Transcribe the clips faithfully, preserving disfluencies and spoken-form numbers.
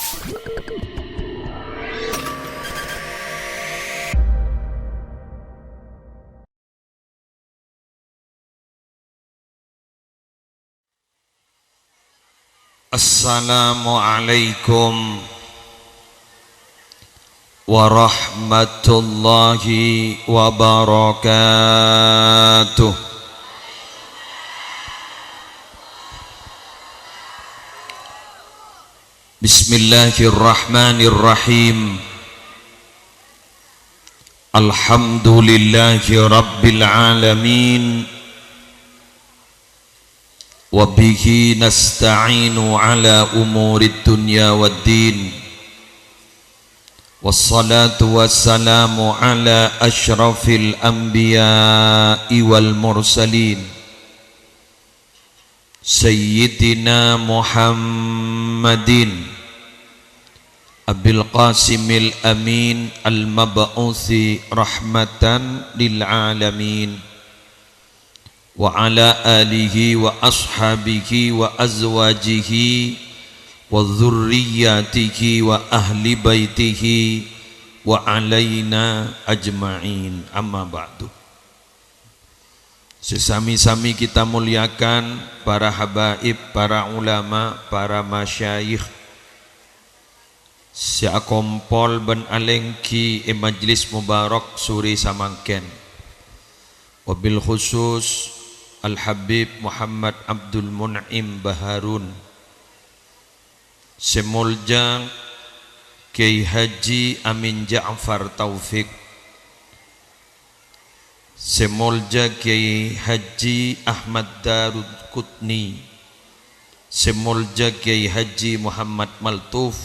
Assalamualaikum warahmatullahi wabarakatuh. Bismillahirrahmanirrahim. Alhamdulillahi rabbil alamin. Wa bihi nasta'inu ala umurid dunya waddin. Wassalatu wassalamu ala asyrafil anbiya'i wal mursalin. Sayyidina Muhammadin Abil Qasimil Amin al-mab'usi rahmatan lil alamin. Wa ala alihi wa ashabihi wa azwajihi wa dzurriyyatihi wa ahli baitihi wa alaina ajma'in. Amma ba'du. Sè sami-sami kita muliakan, para habaib, para ulama, para masyayikh, sè akompol bân alèngghi è majlis mubarak sore samangkèn. Wabil khusus Al-Habib Muhammad Abdul Mun'im Baharun, sè molja Kyai Haji Amin Ja'far Taufik, sè molja Kyai Haji Ahmad Darut Qutni, sè molja Kyai Haji Muhammad Maltuf,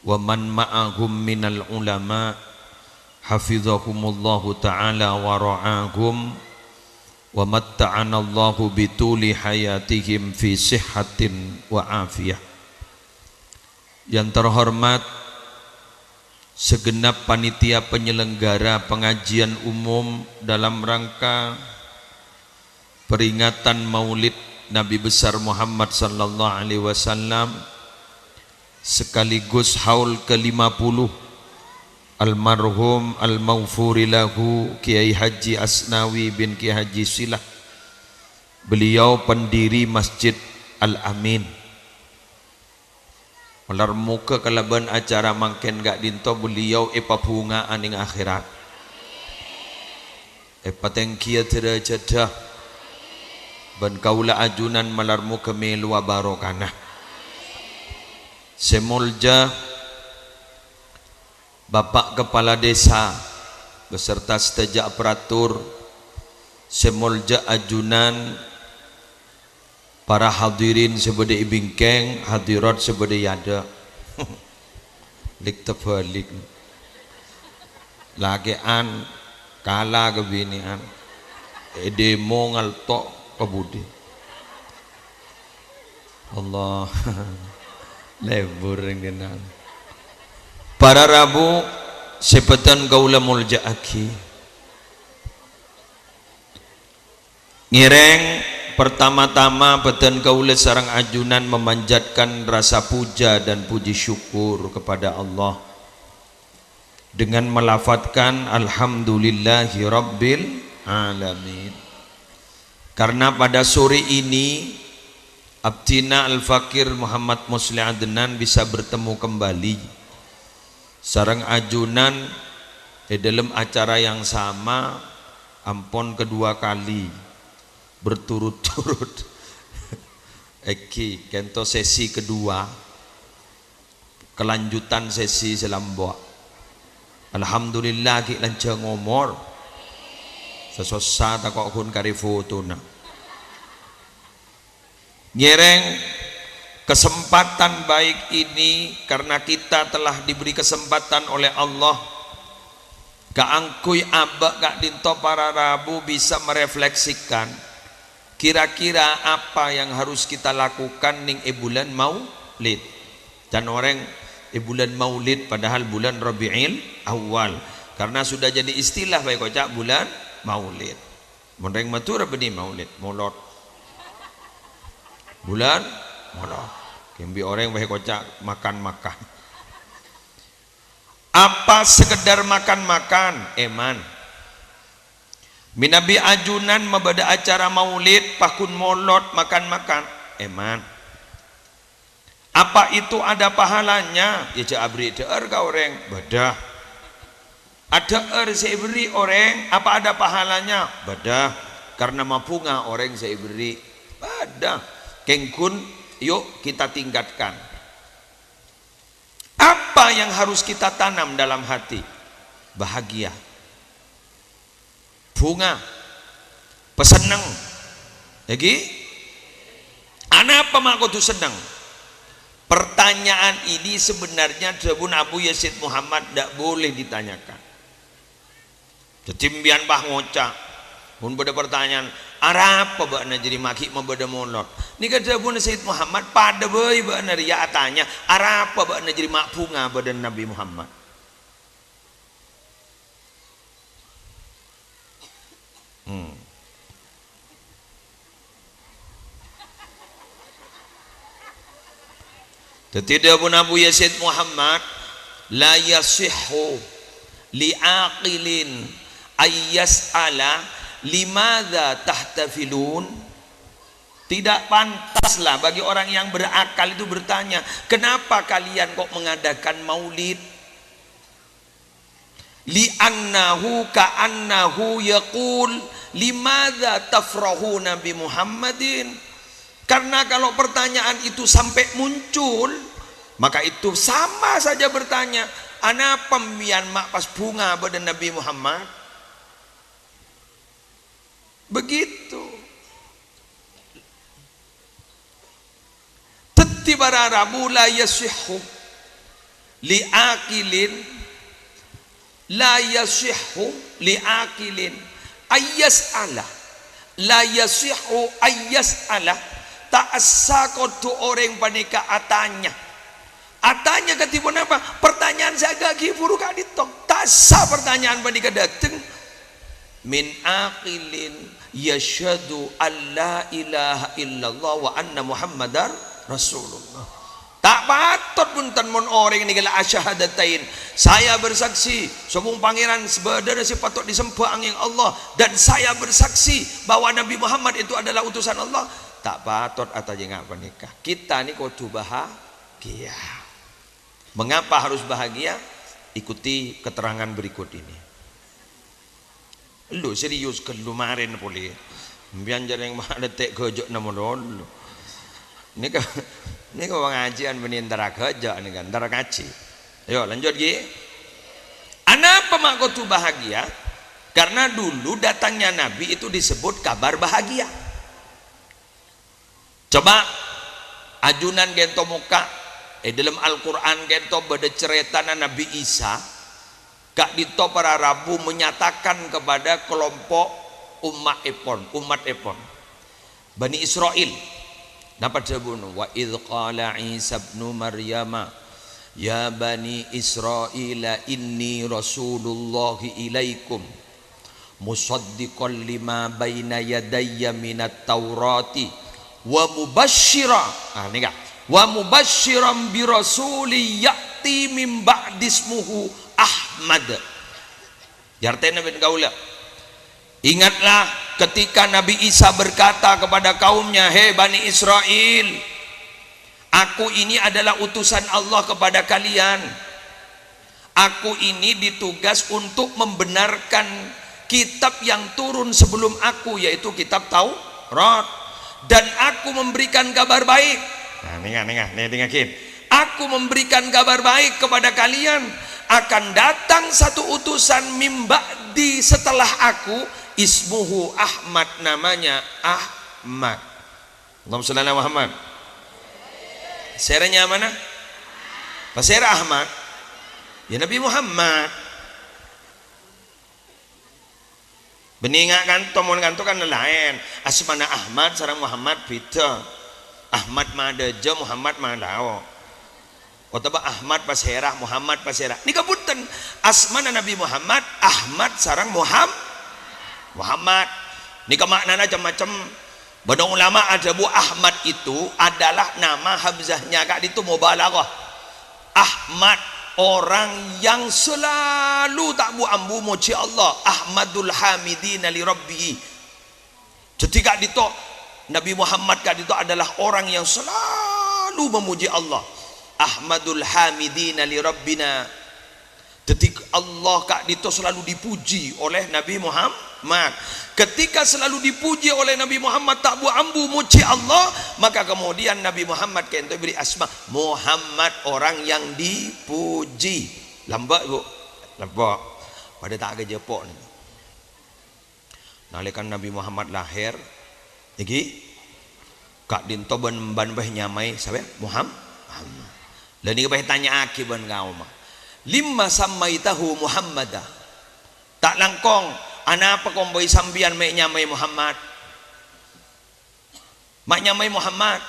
wa man ma'ahum minal ulama, hafizahumullahu ta'ala wa ra'ahum, wa matta'anallahu bituli hayatihim fi sihhatin wa afiyah. Yang terhormat segenap panitia penyelenggara pengajian umum dalam rangka peringatan Maulid Nabi Besar Muhammad sallallahu alaihi wasallam, sekaligus haul ke lima puluh almarhum al-maghfuri lahu Kiai Haji Asnawi bin Kiai Haji Silah. Beliau pendiri Masjid Al-Amin. Malar moghâ kalabân acara mangkèn ka'dinto beliau èpabhunga'an neng akhèrat. Èpatèngghiyâ dârâjâddhâ. Bân kaulâ ajunan malar moghâ mèlowa barokana. Sè molja Bapak Kepala Desa beserta sadhâjâ aparatur, sè molja ajunan, para hadirin sè bâdâ è bingkèng, hadirat sè bâdâ è adâ'. Lik-tabâlik. Lakè'an kala ka binè'an. È demo ngalto' ka budi. Allah. Lebur rèng kennal. Para rabu sè bhâdhân kaulâ molja'aghi. Ngèrèng, pertama-tama bhâdhân kaulâ sareng ajunan memanjatkan rasa puja dan puji syukur kepada Allah dengan melafadzkan "Alhamdulillahi Rabbil Alamin." Karena pada sore ini, abdhina Al-Fakir Muhammad Musleh Adnan bisa bertemu kembali sareng ajunan è dâlem acara yang sama, ampon kedua kali berturut-turut. Èngghi, ka'dinto sesi kedua, kelanjutan sesi sè lambâ'. Alhamdulillah, ghi' lanjhâng omor. Sè sossa tako' ghun karè fotona. Ngèrèng kesempatan baik ini karena kita telah diberi kesempatan oleh Allah kaangghuy abâ' ka'dinto para rabu bisa merefleksikan kira-kira apa yang harus kita lakukan neng è bulân Maulid. Can orèng è bulân Maulid padahal bulân Rabiul Awal. Karena sudah jadi istilah bhâi koca' bulân Maulid. Mon rèng Madhurâ bânnè Maulid, molod. Bulân molod. Kembi orèng bâi koca' makan-makan. Apa sekedar makan-makan? Èman. Mènabi ajunan mabâdâ acara maulid, paggun molod, makan-makan? Èman. Apa itu ada pahalanya? Iyâ, jhâ' aberri' dhâ'âr ka orèng. Bâdâ. Adhâ'âr sè èberri' orèng, apa ada pahalanya? Bâdâ. Karena mabhunga orèng sè èberri'. Bâdâ. Kèng ghun, yuk kita tingkatkan. Apa yang harus kita tanam dalam hati? Bahagia. Bhunga. Pasenneng. Lagi? Anapa ma' kodhu senneng? Pertanyaan ini sebenarnya dhâbuna Abu Yazid Muhammad ndak boleh ditanyakan. Dhâddhi, sampèyan pas ngoca', mon bâdâ pertanyaan, "Arapa bâ'na jârèya ma' ghi' mabâdâ molod?" Nèka dhâbuna Sayyid Muhammad, "Padâ bhâi bâ'na rèya atanya, arapa bâ'na jârèya ma' bhunga bâdâna Nabbhi Muhammad?" Hmm. Dhâddhi, dhâbuna Abu Yazid Muhammad, "La yasihhu li aqilin ay yas'ala limadza tahtafilun." Tidak pantaslah bagi orang yang berakal itu bertanya, "Kenapa kalian kok mengadakan maulid?" "Li'annahu ka'annahu yaqul, limadza tafrahuna bi Muhammadin?" Karena kalau pertanyaan itu sampai muncul, maka itu sama saja bertanya, "Anapa sampèyan ma' pas bhunga bâdâna Nabbhi Muhammad?" Begitu. Dhâddhi, para rabu, la yasihhu li aqilin, la yasihhu li aqilin ay yas'ala, la yasihhu ay yas'ala, ta' essa kodhu orèng panèka atanya. Atanya kadhi ponapa? Pertanyaan sè aghâghi buru ka'dinto. Ta' essa pertanyaan panèka dâteng min aqilin yasyhadu an la ilaha illallah wa anna Muhammadar Rasulullah. Ta' patot, bhunten, mon orèng nèka la asyhadatain. Saya bersaksi, somong Pangèran sabâdâna sè patot disembhâ angèng Allah, dan saya bersaksi bahwa Nabi Muhammad itu adalah utusan Allah. Ta' patot atanya nga' panèka. Kita nèka kodhu bahagia. Mengapa harus bahagia? Ikuti keterangan berikut ini. Lu serius, ghâllu marèn polè. Sampèyan jhâreng malèttè' ghâjâ'na malolo. Nèka, nèka pangajiyân bânnè entara ghâjâ' nèka, entara ngajhi. Ayo, lanjut, ghi. Anapa ma' kodhu bahagia? Karena dulu datangnya Nabi itu disebut kabar bahagia. Coba ajunan ghento mokka', è dâlem Al-Qur'an ghento bâdâ carètana Nabbhi Isa, ka'dinto para rabu menyatakan kepada kelompok umma'èpon, umma'èpon, Bani Isra'il. Napa dhâbuna? "Wa idz qala Isa ibnu Maryama, ya bani Isra'ila inni rasulullahi ilaikum." "Musaddiqan lima baina yadayya minat Taurati wa mubasysyira," ah, nèka, "wa mubasysyiran bi rasulin ya'ti min ba'di ismuhu Ahmad." Artèna bân kaulâ, ingatlah ketika Nabi Isa berkata kepada kaumnya, "He Bani Israel, Aku ini adalah utusan Allah kepada kalian. Aku ini ditugas untuk membenarkan kitab yang turun sebelum aku, yaitu kitab Taurat. Dan aku memberikan kabar baik." Nah, nènga, nènga, nè, dengngaghi. "Aku memberikan kabar baik kepada kalian. Akan datang satu utusan min ba'di setelah aku, ismuhu Ahmad, namanya Ahmad." Allahumma shalli ala Muhammad. Sèra nyamana? Pasèra Ahmad? Ya, Nabi Muhammad. Bânnè nga' kanto, mon kanto kan laèn. Asmana Ahmad sareng Muhammad bhidhâ. Ahmad Madhâjâ, Muhammad Malao. Otabâ Ahmad pasèra, Muhammad pasèra. Nèka bhunten, asmana Nabi Muhammad, Ahmad sareng Muham-, Muhammad. Nèka ma'nana cem-macem. Bân ulama adhâbu Ahmad itu adalah nama hamzahnya ka'dinto mubalaghah. Ahmad, orang yang selalu ta' bu-ambu mojhi Allah. Ahmadul hamidina li rabbih. Dhâddhi ka'dinto, Nabi Muhammad ka'dinto adalah orang yang selalu memuji Allah. Ahmadul hamidina li rabbina. Dhâddhi Allah ka'dinto selalu dipuji oleh Nabi Muhammad. Ketika selalu dipuji oleh Nabi Muhammad, ta' bu-ambu mojhi Allah, maka kemudian Nabi Muhammad ka'dinto èberri' asma Muhammad, orang yang dipuji. Lambâ', Bu? Lambâ'. Padâ ta' kajâpo' nèka. Nalèkana Nabi Muhammad lahèr, nèka ka'dinto bân, bân bhâi nyamaè sapè? Muham-, Muhammad. Lah nèka bhâi ètanya'aghi bân kaomma, "Limma sammaitahu Muhammada?" Ta' langkong, anapa kompoy sampèyan mè' nyamaè Muhammad? Ma' nyamaè Muhammad.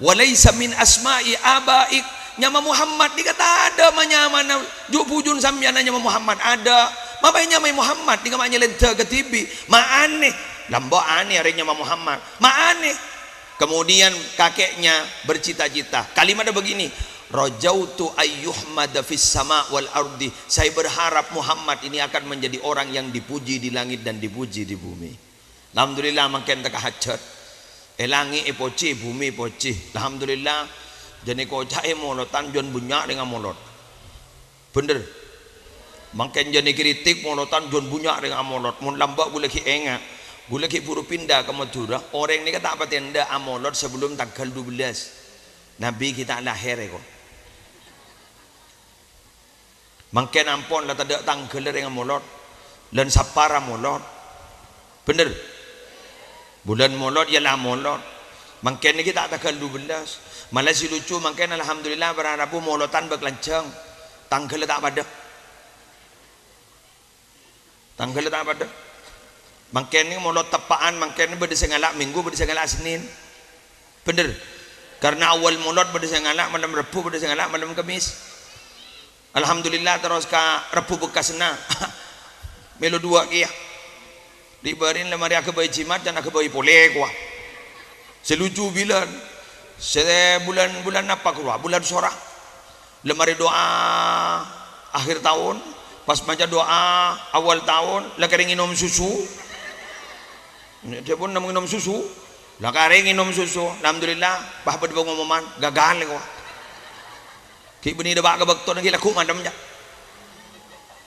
"Wa laisa min asma'i abaik." Nyama Muhammad nèka tadâ' ma-, nyamana ju'-bujun sampèyan nyama Muhammad. Adâ'. Ma' bhâi nyamaè Muhammad, nèka ma' nyalèndhâ kadhibi'. Ma' anè. Lambâ' anè arè nyama Muhammad. Ma' anè. Kemudian kakeknya bercita-cita. Kalimatnya begini, "Rajautu ayyuhmada fis sama wal ardi." Saya berharap Muhammad ini akan menjadi orang yang dipuji di langit dan dipuji di bumi. Alhamdulillah, mangkèn tekka hajhât. È langngè' èpojhi, è bhumè èpojhi. Alhamdulillah, jhâ' nèko ca'è molodhân jhân bânnya' rèng amolod. Bhender. Mangkèn jhâ' nèko kritik molodhân jhân bânnya' rèng amolod. Mon lambâ' ghulâ ghi' enga', ghulâ ghi' buru pinda ka Madhurâ, orèng nèka ta' patè endâ' amolod sebelum tanggal dua belas. Nabi ghi' ta' lahèr, èko. Mangkèn ampon la tadâ' tangghâl rèng amolod, bulân Sapar amolod. Bhender? Bulân Molod ya la amolod. Mangkèn nèkè ta' tangghâl dua belas. Mala sè lucu mangkèn, alhamdulillah, bârâmma rabu molodhân bâk lanjhâng. Tangghâl ta' padâ. Tangghâl ta' padâ. Mangkèn nèkè molod teppa'an, mangkèn bâdâ sè ngala' Minggu, bâdâ sè ngala' Sennèn. Bhender? Karna awal molod bâdâ sè ngala' malem Rebbhu, bâdâ sè ngala' malem Kemmès. Alhamdulillah, terros ka Rebbhu bekkasna. Mèlo duwâ' kèya. Dhi' bâri'na la marè aghâbây Jimmat, jhân aghâbây polè, kowa. Sè lucu bilân. Sè bulân, bulân apa, kowa? Bulân Sora. La marè du'a akhir taon, pas maca du'a awal taon, la karè ngènom susu. Dhâbuna ngènom susu. La karè ngènom susu. Alhamdulillah, bâh bâdâ pengumuman, gagal, kowa. Ghi' bânnè dâpa' ka bâktona ghi' lagghu' mandhem, jâ.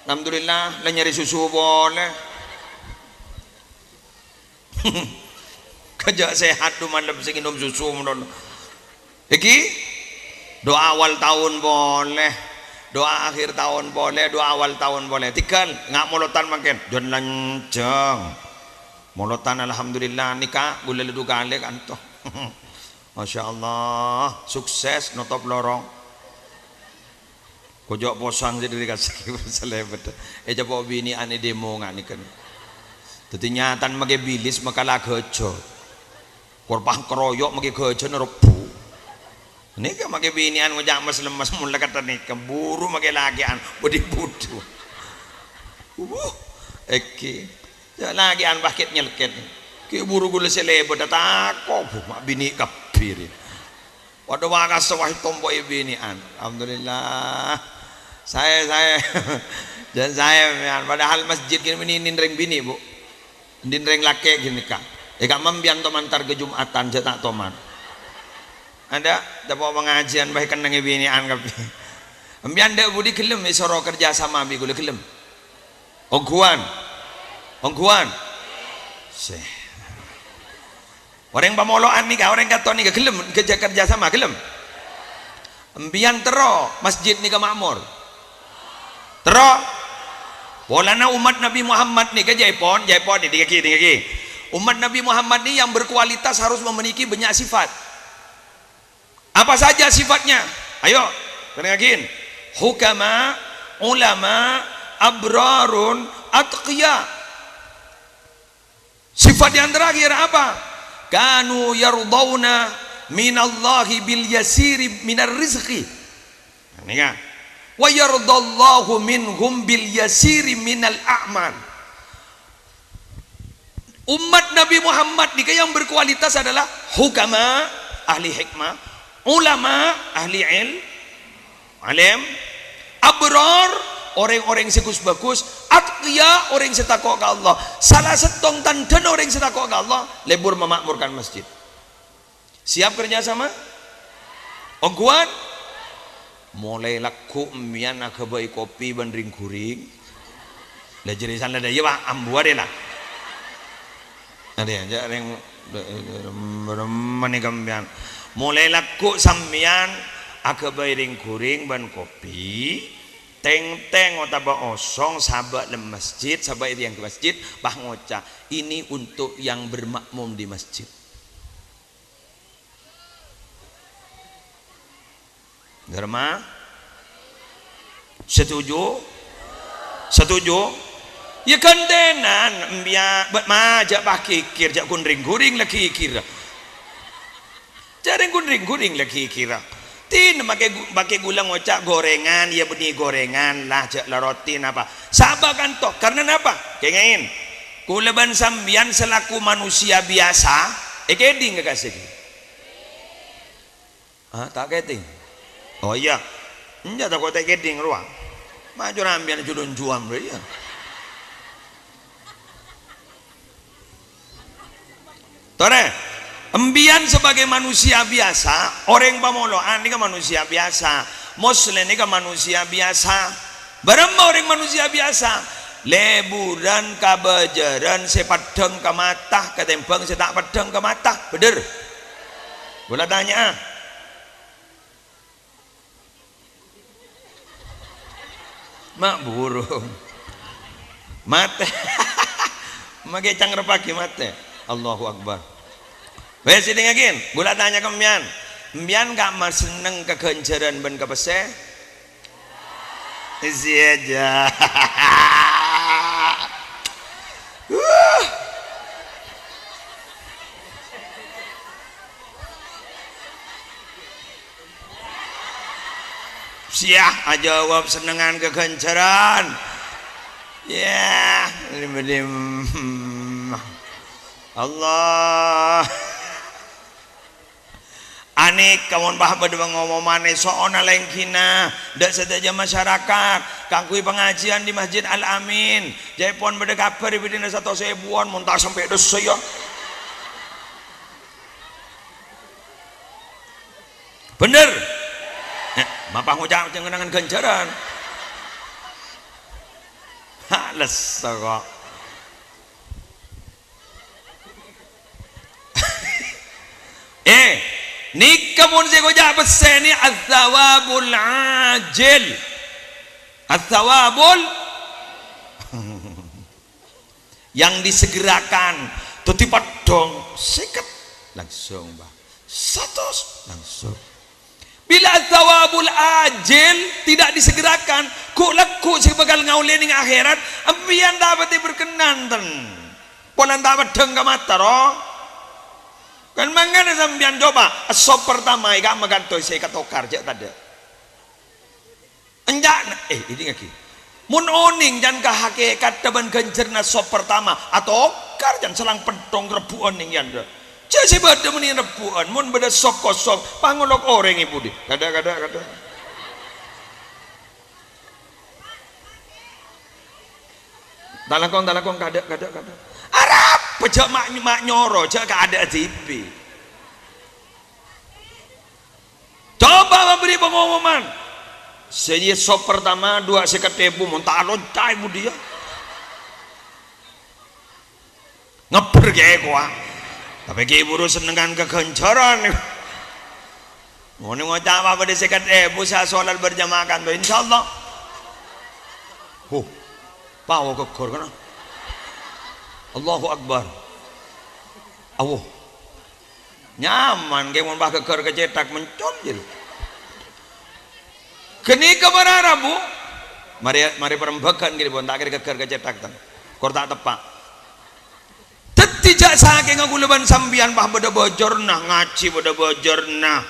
Alhamdulillah, la nyarè susu polè. Kajâ' sehat du malem sè ngènom susu monon. Èkè, du'a awal taon polè, du'a akhir taon polè, du'a awal taon polè. Tèghâl, nga' molodhân mangkèn. Jhân lanjhâng. Molodhân, alhamdulillah, nèka ghulâ la du kalè kanto. Masya Allah, sukses notop lorong. Kojok posang sè dhâri kasè salèbât. Ècapo' binè'an è demo nga' nèka. Dhâddhi nyatana makè bilis makala ghâjâ. Kor pas karoyok makè ghâjâna Rebbhu. Nèka makè binè'an ngoca' mes-lemmes mon la kata nèka. Buru makè lakè'an. Bâdhi budhu. Wuh, èkè. Jâ' lakè'an pas kèt-nyelkèt. Kè buru ghulâ sè lèbât tako', bu, ma' binè' kabbhi rè. Padâ wakassa wahi tompo'è binè'an. Alhamdulillah. Saè, saè. Jhân saè, mèyan. Padahal masjid kènè' bânnè nèng rèng binè', Bu. Nèng rèng lakè' kènè' ka. È, ka' mambiyan to mantar ka Jum'atan, jhâ' ta' toman. Adâ', tapo' pangajiân bhâi kennengngè binè'an kabbhi. Embiyan dâ' budi ghellem èsoro kerja sama bi' ghulâ ghellem? Ongghuwân? Ongghuwân? Sè. Orèng pamolo'an nèka, orèng katon nèka ghellem kerja, kerja sama, ghellem? Embiyan terro masjid nèka ma'mor? Terro? Polana ommat Nabbhi Muhammad nèka, jâèpon, jâèpon, dingngaghi, dingngaghi. Ommat Nabbhi Muhammad nèka yang berkualitas harus memiliki banyak sifat. Apa saja sifatnya? Ayo, dingngaghi. Hukama, ulama, abrarun, atqiya. Sifat yang terakhir apa? Kanu yardhauna minallahi bil yasiri minar rizqi. Nah, ini kan. Wa yardhallahu minhum bil yasiri minal a'mal. Umat Nabi Muhammad nèka yang berkualitas adalah hukama, ahli hikmah, ulama, ahli il-, alim, abrar, orèng-orèng sè gus-bagus, atqiya, orèng sè tako' ka Allah. Sala sèttong tandhâna orèng sè tako' ka Allah, lebur memakmurkan masjid. Siap kerja sama? Ongghuwân? Molaè lagghu' empèyan aghâbây kopi bân rèng-ghurèng. La jârèya san la dâ' iyâ, Pak, ambu arè la. Arè jâ' rèng, rèng, rèng, rèng, rèng, empèyan. Molaè lagghu' sampèyan aghâbây rèng-ghurèng bân kopi, tèng-tèng otabâ osong, sabâ' lem masjid, sabâ' è tèyang masjid, pas ngoca', "Ini untuk yang bermakmum di masjid." Dârma? Setuju? Setuju? Iyâ ghântènan, empèyan, bâ-, ma, jâ' pas ghighir, jâ' ghun rèng-ghurèng la ghighirrâ. Jâ' rèng-ghun rèng-ghurèng la ghighirrâ. Tèn makè gu-, makè ghulâ ngoca' gorèngan, iyâ bânnè gorèngan, la jâ' la roti napa. Sabâ' kanto, karna napa? Kèngèng. Kaulâ bân sampèyan selaku manusia biyasa, èkèdhing ka kasè. Ah, ta' kèdhing? Oh, iyâ. Enjâ' tako' ta' kèdhing rowa. Ma' jârèya empèyan julun juwam rowa, iyâ. Torè, empèyan sebagai manusia biyasa, orèng pamolo'an nèka manusia biyasa, Muslim nèka manusia biyasa. Bârâmma orèng manusia biyasa? Lebbhurân ka bâjârân sè peddhâng ka mata katèmbhâng sè ta' peddhâng ka mata. Bhender? Kaulâ tanya'a. Ma' burung. Matè. Makè cangreppaghi matè. Allahu Akbar. Wes, èdingngaghi, kaulâ tanya ka empèyan. Empèyan ka' ma' senneng ka ghânjhârân bân ka pèssè? Isi aja. Wuh. Siyah ajâwâb sennengngan ka ghânjhârân. Yah, lim-lim. Allah. Anèka mon pas bâdâ pangomoman èso'ona lèngghina, dâ' sadhâjâ masyarakat, kaangghuy pangajiân di Masjid Al-Amin. Jâ' pon bâdâ kabhâr è bâdâna satos èbuwân, mon ta' sampè' dâssa, yâ. Bhender? Eh, mapa ngoca' jhâ' ngenangan ghânjhârân? Ha, lesso kok. Eh, nèka mon sè èkoca' pèssè nè, ats-tsawabul ajil. Ats-tsawabul yang disegerakan. Dhâddhi peddhâng sèket, langsung, Pak. Satos, langsung. Bila tsawabul ajil tidak disegerakan, ghu'-lagghu' sè bhâkal ngaollè neng akhèrat, empèyan ta' patè berkenan, ten. Polana ta' peddhâng ka mata, ro. Kan mangkana sampèyan coba, sop pertama, è ka'emma kantos sè èkatokar, jâ' tadâ'. Enca'na, eh, èdingngaghi. Mon onèng can ka hakèkatta bân ghânjhârânna sop pertama, atokar can salang penthong rebbhu'ân neng yandhâ. Jâ' sè bâdâ mennèng rebbhu'ân, mon bâdâ sop kosong, pangolok orèng è budi. Kadâ', kadâ', kadâ'. Talakong, talakong, kadâ', kadâ', kadâ'. Arapa jâ' ma', ma' nyoro, jâ' ka adâ' dhibi'. Coba maberri' pengumuman. Sè nyèsop pertama, dua sèket èbu, mon ta' alonca è budiyâ. Ngebbher kèya kowa. Tapè ghi' buru sennengngan ka ghânjhârân. Mon ngoca' apa bâdâ sèket èbu sè asolat berjamaah kanto, insyaallah. Huh, pao ghâggâr kana. Allahu Akbar. Awo. Nyaman, kèng mon pas ghâggâr ka cèthak, mencol jârèya. Ghânèka mara rabu. Marè, marè parembhâghân kèya pon, ta' kèra ghâggâr ka cèthak, ten. Kor ta' teppa'. Dhâddhi jâ' sakènga kaulâ bân sampèyan pas bâdâ bâjârânna, ngajhi bâdâ bâjârânna,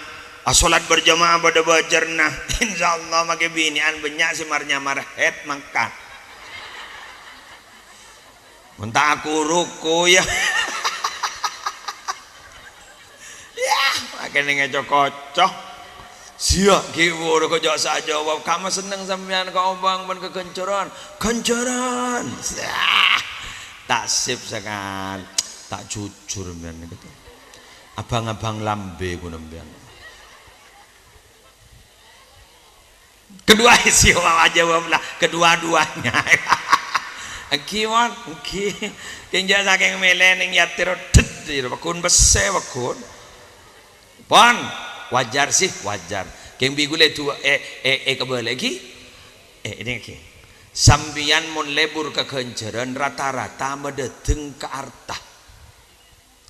asolat berjamaah bâdâ bâjârânna. Insyaallah makè binè'an bânnya' sè mar-nyamar haid mangkat. Mon ta' aku ruku, ya. Ya, makèna ngèco-koco. Siya ghi' buru kok jhâ' sajâwâb. Ka'ma senneng sampèyan ka obâng bân ka ghânjhârân. Ghânjhârân. Yah, ta' sip sakalè. Ta' jujur sampèyan nèko. Abâng-abâng lambè ghun sampèyan. Kedua isi aja lah, kedua-duanya. Èngghi, mon, èngghi. Kèng jhâ' sakèng mèlè nèng yatèro, det, gitu. Paggun pèssè, paggun. Pon, wajar sih, wajar. Kèng bi' ghulâ duwâ', eh, eh, eh, kebâlâ ghi. Eh, ini ghi. Sampèyan mon lebur ka Ghânjhârân, rata-rata madâteng ka arta.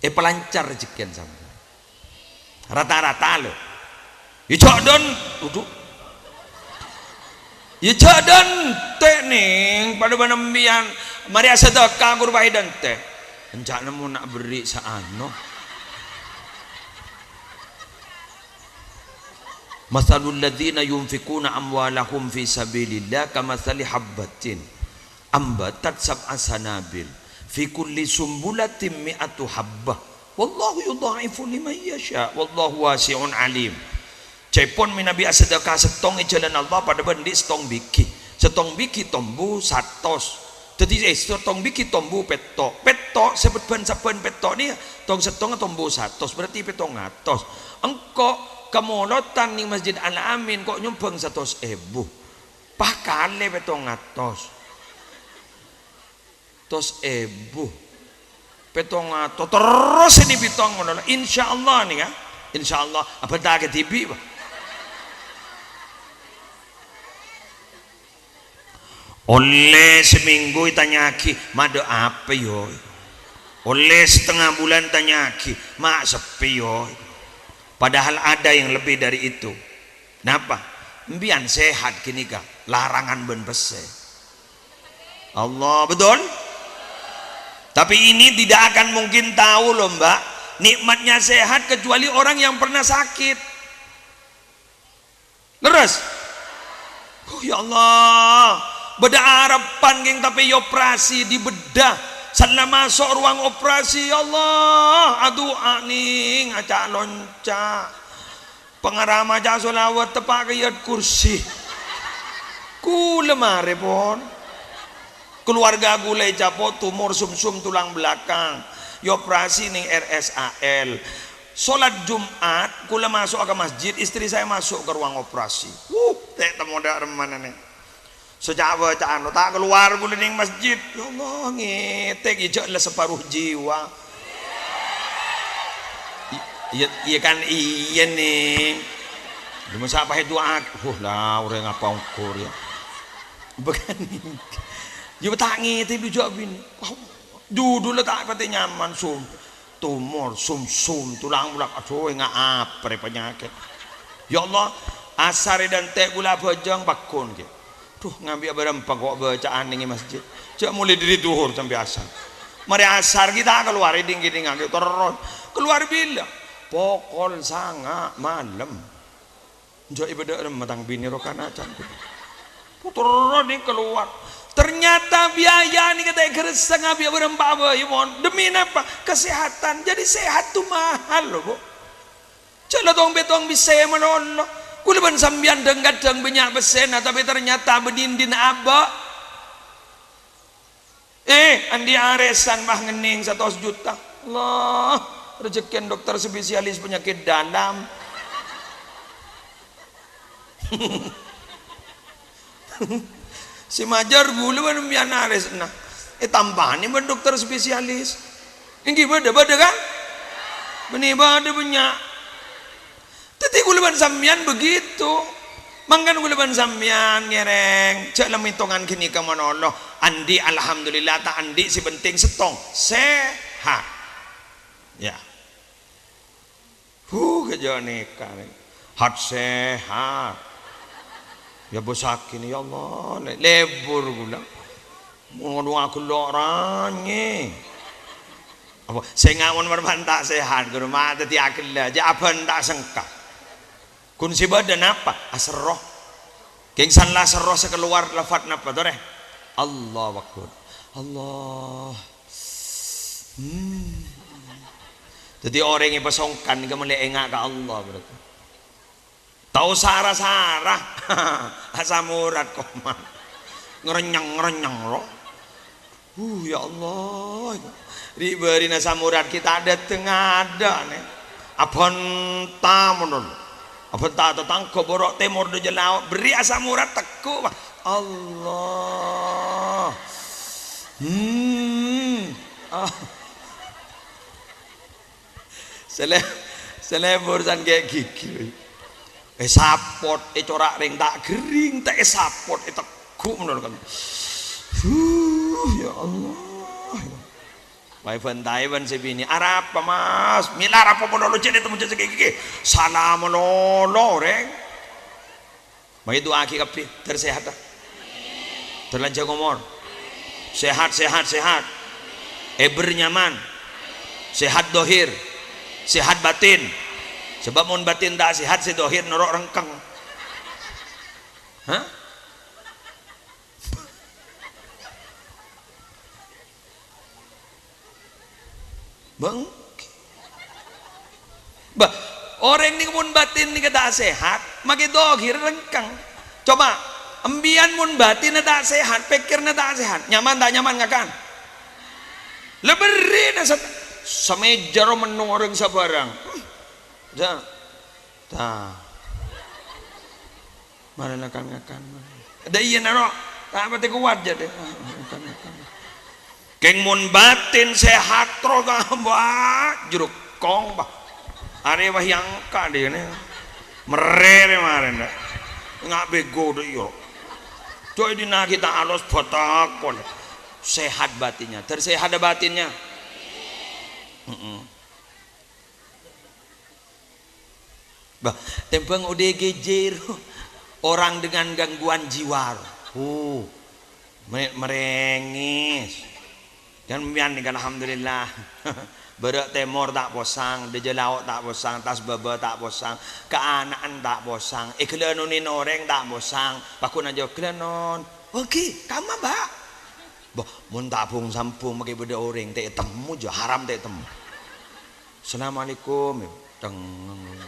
Èpalancar rejhekkèna sampèyan. Rata-rata, lho. Yâ, jhâ' dântè', udhu. Yâ, jhâ' dântè', nèng, padâ bân sampèyan. Marè asadâka, ghuru bhâi dântè'. Enjâ' nemmo na' berri' saano. "Matsalul ladzina yunfiquna amwalahum fi sabilillah kamatsali habbatin ambatat sab'a sanabil, fi kulli sumbulatin mi'atu habbah, wallahu yudha'ifu liman yasha, wallahu wasi'un alim." Ca'èpon mènabi asadâka sèttong è jhâlân Allah padâ bân andi' sèttong bighi. Sèttong bighi tombu satos. Dhâddhi, eh, sèttong bighi tombu pètto'. Pètto' sè bân sabbhân pètto' nèka tong sèttongnga tombu satos, berarti pèttong atos. Engko' kamolotan nèng Masjid Al-Amin ko' nyombhâng satos èbu. Pakalè pèttong atos. Satos èbu. Pèttong atos. Terros ini bitong ngono la. Insyaallah nèka. Insyaallah. Abhânta kadhibi', Pak. Ollè samènggu ètanya'aghi, "Madâ' apa, yo?" Ollè satengnga bulân ètanya'aghi, "Ma' seppè, yo?" Padahal ada yang lebih dari itu. Napa? Empèyan sehat ghânèka, larangan bân pèssè. Allah, betul? Tapi ini tidak akan mungkin tahu loh, Mbak, nikmatnya sehat kecuali orang yang pernah sakit. Lerres? Oh, ya Allah. Bâdâ arebbhân, kèng, tapè èoperasi, dibedah. Saellana maso' ruang operasi, ya Allah, adu'a nèng, aca'-lonca'. Pangarama ca' sholawat, teppa' ka ayat kursi. Kulâ marè, pon. Keluarga kulâ ècapo' tumor sumsum tulang belakang. Èoperasi nèng R S A L. Sholat Jumat, kulâ maso'a ka masjid, istri saya masuk ke ruang operasi. Wuh, ta' temmo dâ' remma nèng. Saca'-bâca'an, ta' kalowar kulâ nèng masjid. Ya Allah, ngètèk, jhâ' la saparuh jiwa. I-, iyâ, iyâ kan iyâ, nèng. Coma sapa èdu'aaghi? Huh, la, orèng apa ongghu rèya? Bukan. Yâ, ta' ngètèk, dhu jhâ' binè. Wah, jhudhulla ta' patè nyaman, sum. Tumor, sumsum, tulang-belang, aduh, enga' apa rè panyakèt. Ya Allah, asar è dântè' kulâ abhâjâng paggun, ghi. Duh, ngambi'â bârâmpa ko' bâca'an nèng è masjid. Jhâ' molaè dâri dhuhur sampè' asar. Marè asar ghi ta' kalowar, èdhing-èdhingngaghi terros. Kalowar bilâ? Pokol sanga' malem. Jhâ' èbâdâ'â remma tang binè rokana can. Puterra nèng kalowar. Ternyata biaya nèka ta' èkarassa ngabi'â bârâmpa bhâi, mon. Demi napa? Kesehatan. Jadi sehat tu mahal, loh, Bu. Jhâ' la tong-pètong pèssè malolo. Kulâ bân sampèyan dhâng-kadhâng bânnya' pèssèna, tapè ternyata bâdâ è dinna' abâ'. Eh, andi' arèsan, bâh, ngennèng satos juta. Allah, rejhekkèna dokter spesialis penyakit dalam. Sè majâr ghulâ bân sampèyan arèsanna. Ètampanè bân dokter spesialis. Èngghi bâdâ, bâdâ, kan? Bânnè bâdâ bânnya'. Dhâddhi, kulâ bân sampèyan begitu. Mangkana kulâ bân sampèyan ngèrèng, jhâ' la mètongan ghânèka malolo. Andi', alhamdulillah, ta' andi', sè penting sèttong, sehat. Ya. Huh, ghâjâ nèka, nèng. Hat sehat. Ya, bâsaghi, ya Allah, le-, lebur kulâ. Mon aghellâ' ranyè. Apa? Sènga' mon bârâmpan ta' sehat, ghuru ma' dhâddhi aghellâ', jhâ' abân ta' sengka. Ghun sè bâdâ napa? Aserro. Kèng san la serro sè kalowar lafat napa, torè? Allahu Akbar. Allah. Hmm. Dhâddhi orèng èpasongkan nèka mèlè enga' ka Allah, berarti. Ta' osa ra-sara. Asam urat, koma. Ngrenyeng-ngrenyeng, lo. Uh, ya Allah. Ri'-bâri'na asam urat kita dâteng adâ', nè. Abhânta, mon. Abhânta tatangghâ bârâ' tèmor dâjâ lao'. Berri' asam urat tegghu', Pak. Allah. Hmm. Ah. Sè lè-, sè lebur san ghi'-ghighi. Èsapot, ècora' rèng ta' ghering, ta' èsapot, ètegghu' malolo kan. Huh, ya Allah. Wae bântae bân sè binè', "Arapa, Mas? Mèla arapa malolo jhâ' ètemmo jhâ' sè ghi'-ghighi?" Sala malolo, rèng. Mangkè du'aaghi kabbhi, dâr sehat, ah. Dâr lanjhâng omor. Sehat, sehat, sehat. Eber nyaman. Sehat dohir. Sehat batin. Sebab mon batin ta' sehat, sè dohir noro' rengkeng. Hah? Bâ' ènggi. Bâ, orèng nèka mon batin nèka ta' sehat, makè dohir rengkeng. Coba, embiyan mon batinna ta' sehat, pèkkèrra ta' sehat, nyaman ta' nyaman ngakan? La berri'na sat-, samèja ro mennong orèng sabârâng. Hmm. Ja. Ta. Marè ngakan-ngakan. Dâ' iyâ naro, ta' patè kowat jâ' dâ'. Ngakan-ngakan. Kèng mon batin sehat terro ka, bâ, jhuruk kong, bâ. Arè bâ èangka' dâ' nè. Merrè rè marèn, dâ'. Nga' bego dâ' iyâ. Coy dinna' kita alos batak polè. Sehat batinnya. Dâr sehat batinnya. Heeh. Bâ, tèmbhâng O D G J, orang dengan gangguan jiwa. Oh, me-, merengis. Kan mbiyan nèka, alhamdulillah. Bârâ' tèmor ta' posang, dâjâ lao' ta' posang, tas bâbâ ta' posang, kaana'an ta' posang, èghellânon orèng ta' posang, pagghun ajâ ghellânon. Oke, kamma, Mbak? Bâ, mon ta' bhung-sambhung makè bâdâ orèng, ta' ètemmo jâ, haram ta' ètemmo. "Assalamualaikum." Cengngeng.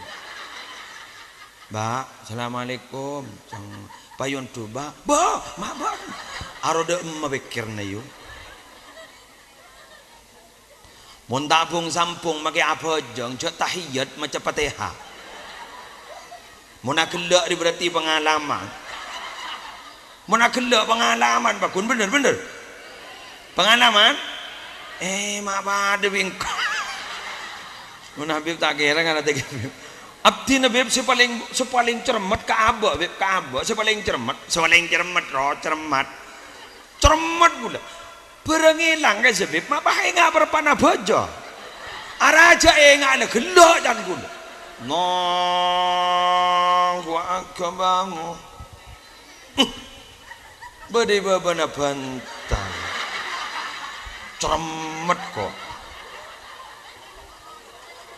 "Mbak, assalamualaikum." Cengngeng. "Payon du, Mbak." "Mbak, ma', Mbak." Arowa dâ' emma pèkkèrra, yu. Mon ta' bhung-sambhung makè abhâjâng, jâ' tahiyat maca Fatihah. Mon aghellâ' rè berarti pengalaman. Mon aghellâ' pengalaman, pagghun bhender, bhender. Pengalaman? Eh, ma' padâ bi' engko'. Mon Habib ta' kèra ngartè Habib. Abdhina, Bib, sè palèng, sè palèng cermet ka abâ', Bib, ka abâ', sè palèng cermet, sè palèng cermet, ro, cermet. Cermet ghulâ. Bârâng èlang ka Habib, ma' pas enga' parpa'na bhâjâ. Arajâ enga' la ghellâ' can ghulâ. Allahu Akbar. Bâdâ è bâbâna bhântal. Cermet, kok.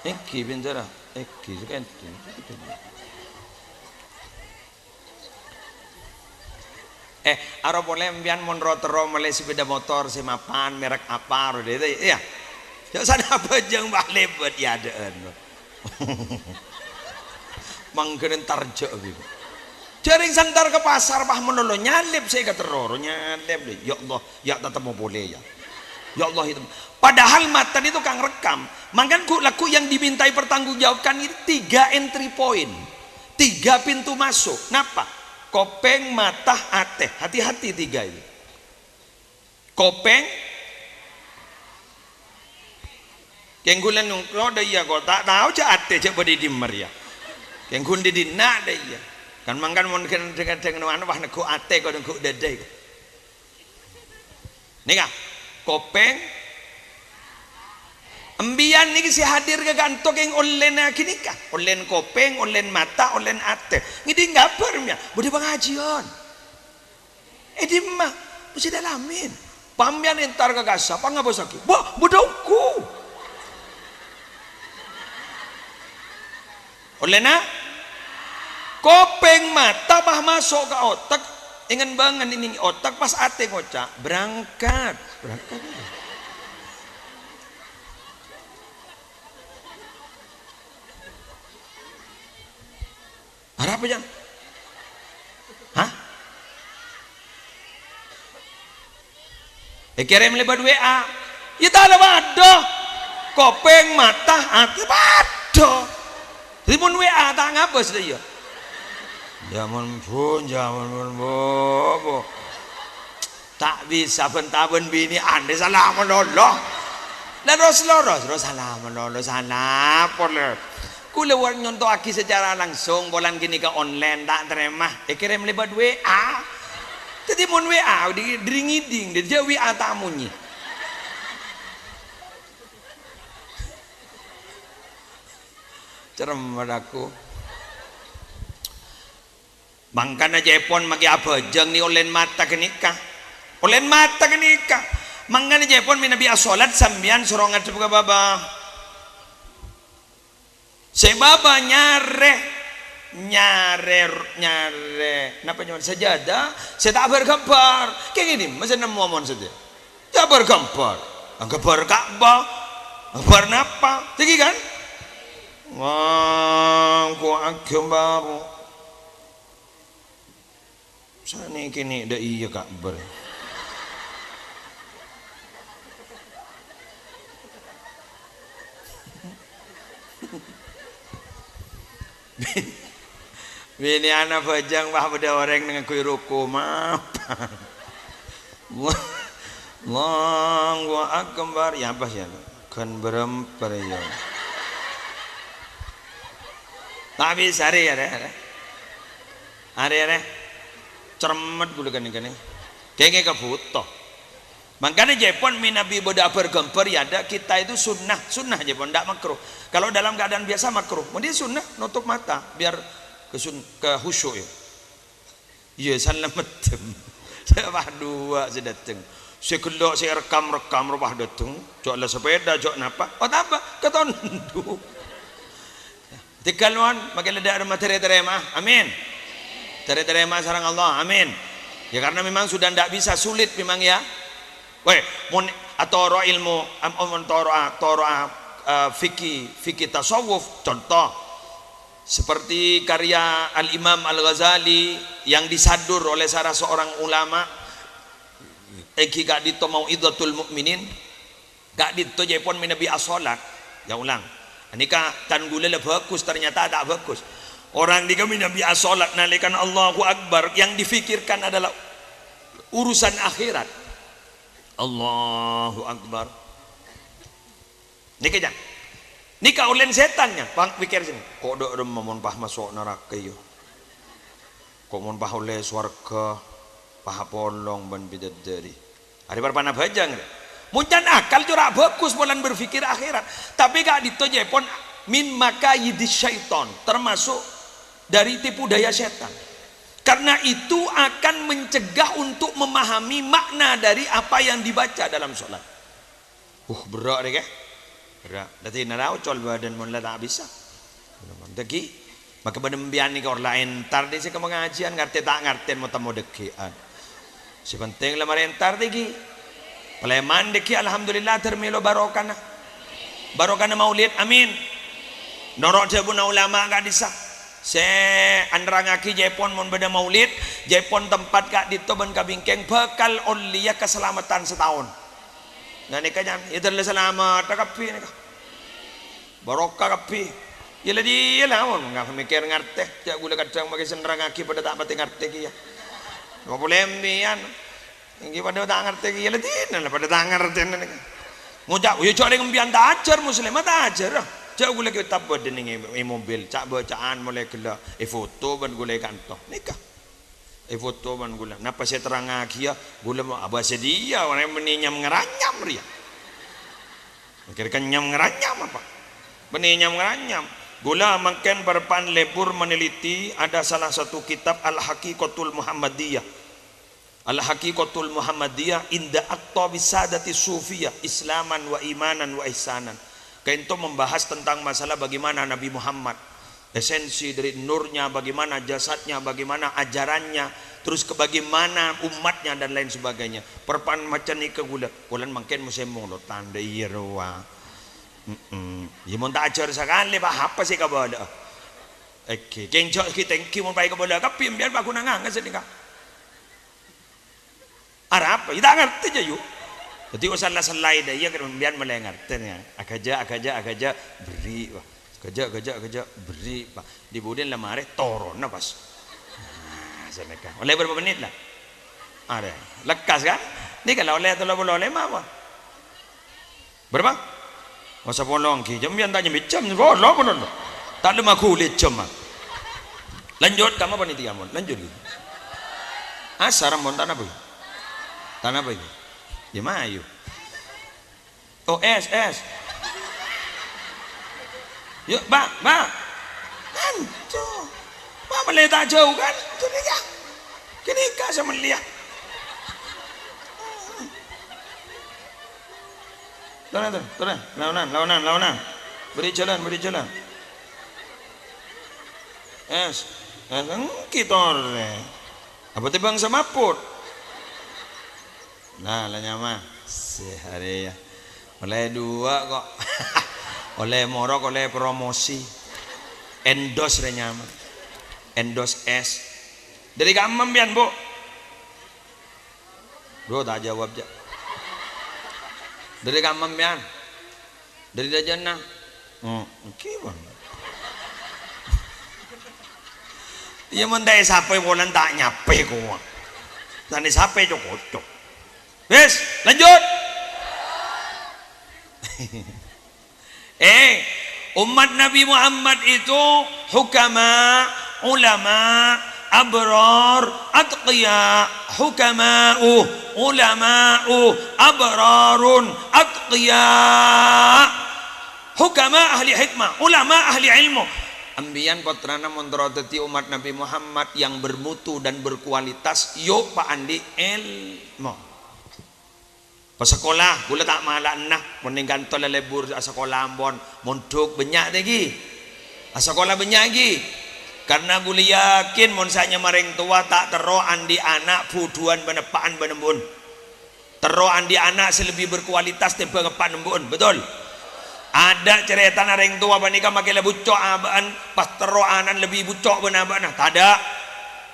Ènggi, bendera. Ènggi, sakènto. Eh, aro polè empèyan mon ro-terro mellè sepeda motor sè mapan, merek apa, ro, dâ', iyâ. Jâ' sana abhâjâng, Pak, lèbât, iyâ, adâ'ân. Mangghâna entar jâ', bi'. Jhâ' rèng sè entar ka pasar, pas malolo nyalèp sè èkaterro, ro, nyalèp, lè. Ya Allah, ya' tatemmo polè, ya. Ya Allah, itu. Padahal mata itu kan rekam. Mangkana ghu-, lagghu' yang dimintai pertanggungjawabkan ini tiga entry point. Tiga pintu masuk. Napa? Kopèng, mata, atè. Hati-hati tiga ini. Kopèng, kèng ghulâ nongkrong dâ' iyâ, kok ta' tao jâ' atè jâ' bâdâ è dimma rèya. Kèng ghun dâ' dinna' dâ' iyâ. Kan mangkana mon ghân-, ghân-, ghân-, anu, wah, neggu' atè kok neggu' dâdâ. Nèka, kopèng. Empèyan nèka sè hadir ka kanto kèng ollèna ghânèka. Ollèn kopèng, ollèn mata, ollèn atè. Ngèdhing kabhâr, mèya. Bâdâ pangajiyân. È dimma? Mastè dâlem. Pas empèyan entar ka kassa, pangabâssaghi. Bâ, bâdâ ongghu. Ollèna? Kopèng, mata pas maso' ka otak, èngen-bângen nèng otak, pas atè ngoca', "Berangkat, berangkat." Arapa, Jang? Hah? Èkèrèm lèbât W A. Yâ ta' la padâ. Kopèng, mata, atè padâ. Dhâddhi mon W A ta' ngabâs la iyâ. Jhâman, Bu, jhâman, Bu, Bu. Ta' bisa bân-tabân binè' andhi' sala malolo. La ros-loros, ros sala malolo, sala polè. Kaulâ wa-, nyontowaghi sacara langsung, polana ghânèka online, ta' tarèma. Èkèrèm lèbât W A. Dhâddhi mon W A, di-, dring-ngèding, dhâddhi jhâ' W A ta' monyè. Cerrem bâdâ aku. Mangkana ca'èpon makè abhâjâng nè' ollèna mata ghânèka. Ollèna mata ghânèka. Mangkana ca'èpon mènabi asholat sampèyan soro ngadhep ka bâbâ. Sè bâbâ nyarè, nyarè, nyarè, napa nyarè? Sajadah sè ta' bâr-ghâmbhâr. Kèngèng dimma sè nemmo mon sadhâjâ? Ta' bâr-ghâmbhâr. Ghâmbhâr Ka'bah. Ghâmbhâr napa? Dhâggi' kan? Allahu Akbar. Sanèka nè' dâ' iyâ, Kak, bâr. Binè'an abhâjâng, wah, bâdâ orèng ngangghuy ruku', mapa. Allahu Akbar. Ya, apa sih, anu? Ghân bârâmpa, ya. Ta' bisa, rè, ya, rè, rè. Arè-arè cermet ghulâ kènè-kènè. Kèngèng kabhuto. Mangkana jhâ' pon mènabi bâdâ abâr-ghâmbâr, ya, dâ' kita itu sunnah, sunnah jhâ' pon, ndak makruh. Kalau dalam keadaan biasa makruh, mending sunnah nutup mata biar kesun-, kekhusyuk, ya. Iyâ, salamedem. Wah, duwâ' sè dâteng. Sè ghellâ' sè èrekam-rekam rowa dâteng. Jhâ' la sepèda, jhâ' napa. Oh, tambâ katondu. Tèghâl mon, makè la dâ' remma tarè-tarèma'a. Amin. Tarè-tarèma'a sareng Allah. Amin. Ya, karena memang sudah ndak bisa, sulit memang, ya. Weh, mon atoro' ilmu, am-, mon toro'a, toro'a, eh, fikih, fikih tasawuf, contoh. Seperti karya Al-Imam Al-Ghazali yang disadur oleh salah seorang ulama, èngghi ka'dinto Mau'idhatul Mu'minin, ka'dinto jhâ' pon mènabi asholat. Ya, ulang. Nèka can ghulâ la bhâghus, ternyata ta' bhâghus. Orèng nèka mènabi asholat nalèkana Allahu Akbar, yang difikirkan adalah urusan akhirat. Allahu Akbar. Nèka, jhâ'. Nèka ollèna sètan, jhâ'. Pang-, pèkkèr sènè. Ko' dâ' remma mon pas maso' naraka, iyâ. Ko' mon pas ollè sowarghâ, pas apolong bân bidadari. Arè parpana bhâjâng, rè. Mon can akal cora' bhâghus polana berpikir akhirat. Tapè ka'dinto jhâ' pon min makayidis syaiton, termasuk dari tipu daya setan. Karena itu akan mencegah untuk memahami makna dari apa yang dibaca dalam sholat. Uh, berrâ' rè, kè? Berrâ'. Dhâddhi nara ocol bâdân mon la ta' bisa. Dhâggi', maka bâdân empèyan nèka orla entar dhi' sè ka pangajiân, ngartè ta' ngartè mo-temmo dhâggi'ân. Sè penting la marè entar dhâggi'. Palèman dhâggi', alhamdulillah, dhâr mèlo barokana. Barokana maulid, amin. Noro' dhâbuna ulama ka'dissa'. Sè anerrangngaghi jhâ' pon mon bâdâ maulid, jhâ' pon tempat ka'dinto bân kabingkèng bhâkal ollèya kasalameddhân sataon. Nah, nèka, jhân, ya, dhâlla salameddhâ kabbhi nèka. Barokah kabbhi. Ya, la diyâ la, mon nga-, mèkkèr ngartè. Jhâ' ghulâ kadhâng makè sè nerrangngaghi padâ ta' patè ngartè kèya. Apa polè empèyan? Èngghi padâ ta' ngartè kèya, la dinah la padâ ta' ngartèna nèka. Ngoca', "Ya, jhâ' rèng empèyan ta' ajhâr, Muslim ta' ajhâr." Jhâ' ghulâ kètab bâdâ nèng è, è mobil, ca'-bâca'an molaè ghellâ' èfoto bân ghulâ è kanto. Nèka. Èfoto bân ghulâ. Napa sè èterrangngaghi, ya? Ghulâ ma-, abâ' sè dhiyâ, orèng bânnè nyam-ngaranyam rèya. Kèra-kèra nyam-ngaranyam apa? Bânnè nyam-ngaranyam. Ghulâ mangkèn bârâmpan lebur meneliti ada salah satu kitab Al-Haqiqatul Muhammadiyah. Al-Haqiqatul Muhammadiyah inda aktabi sadati sufiyah islaman wa imanan wa ihsanan. Ka'dinto membahas tentang masalah bagaimana Nabi Muhammad, esensi dari nurnya, bagaimana jasadnya, bagaimana ajarannya, terus ke bagaimana umatnya, dan lain sebagainya. Bârâmpan maca nèka ghulâ, polana mangkèn mosèm molod, tandhâ iyâ rowa. Mm-mm. Ya, mon ta' ajhâr sakalè, Pak, apa sè kabâlâ'â? Èngghi, kèng jhâ' ghi tèngghi mon paè kabâlâ kabbhi, empèyan paghuna ngangghuy sanèka. Arapa? Yâ ta' ngartè jâ, yu. Dhâddhi, oh, sella-sella è dâ' iyâ, kèng empèyan molaè ngartè, yâ. Aghâjâ', aghâjâ', aghâjâ', berri', wah. Aghâjâ', aghâjâ', aghâjâ', berri', wah. Dhi budina la marè, toronna pas. Nah, sanèka. Ollè bârâmpa mennit, la? Arè. Lekkas, kan? Nèka la ollè tello polo lèma', wah. Bârâmpa? Oh, sapolo èngghi. Jhâ' empèyan ta' nyambi jhâm, sapolo, polo, lo. Ta' lèma ghuli jhâm, ah. Lanjut, kamma panitia, mon. Lanjut, ghi. Asar, mon, ta' napa, ghi? Ta' napa, ghi? Yâ, mayu. Oh, es, es. Yuk, Mbak, Mbak. Anto. Mbak, mellè ta' jhâu, kan? Ghânèka. Ghânèka sè mellèya. Torè, torè, torè. Laonan, laonan, laonan. Beri jalan, beri jalan. Es, es, èngghi torè. Apa tèmbhâng samaput? Nah, la nyama. Sè arèya. Ollè duwâ' kok. Ollè morok, ollè promosi. Endos rè nyama. Endos es. Dâri kamma empèyan, Bu? Duh, ta' jawab, jâ. Dâri kamma empèyan? Dâri Rajana. Oh, èngghi, Bang. Iyâ, mon ta' èsapè polana ta' nyapè, kowa. Sanè sapè, cok-kocok. Wis, lanjut. Eh, umat Nabi Muhammad itu hukama, ulama, abrar, atqiya, hukama'u, ulama'u, abrarun, atqiya. Hukama ahli hikmah, ulama ahli ilmu. Empèyan pottrana mon terro dhâddhi umat Nabi Muhammad yang bermutu dan berkualitas, yu' paandi' ilmu. Pasakola, ghulâ ta' mala'ana, mon nèng kanto la lebbur asakola ampon, mondhuk bânnya' tè ghi. Asakola bânnya' ghi. Karna ghulâ yakin mon sa'nyamana rèng towa ta' terro andi' ana' budhuwân bân eppa'an bân embu'en. Terro andi' ana' sè lebbi berkualitas tèmbhâng eppa' embu'en, betul? Adâ' carètana rèng towa panèka makè la bucco' abâ'na, pas terro ana'na lebbi bucco' bân abâ'na? Tadâ'.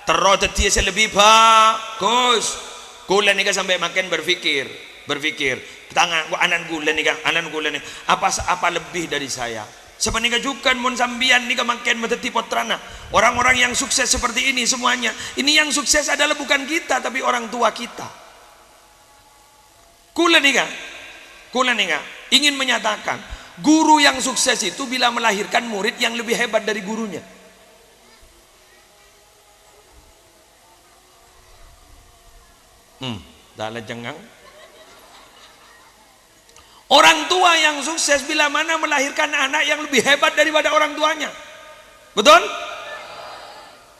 Terro dhâddhiyâ sè lebbi bhâghus. Ghulâ nèka sampè' makèn berpikir, berpikir. Tang-, ana' ghulâ nèka, ana' ghulâ nèka, apa, apa lebih dari saya? Sapanèka jhughân mon sampèyan nèka makèn madhâddhi pottrana. Orang-orang yang sukses seperti ini semuanya. Ini yang sukses adalah bukan kita, tapi orang tua kita. Ghulâ nèka, ghulâ nèka ingin menyatakan, guru yang sukses itu bila melahirkan murid yang lebih hebat dari gurunya. Hmm, ta' la cengang. Orang tua yang sukses bila mana melahirkan anak yang lebih hebat daripada orang tuanya. Betul?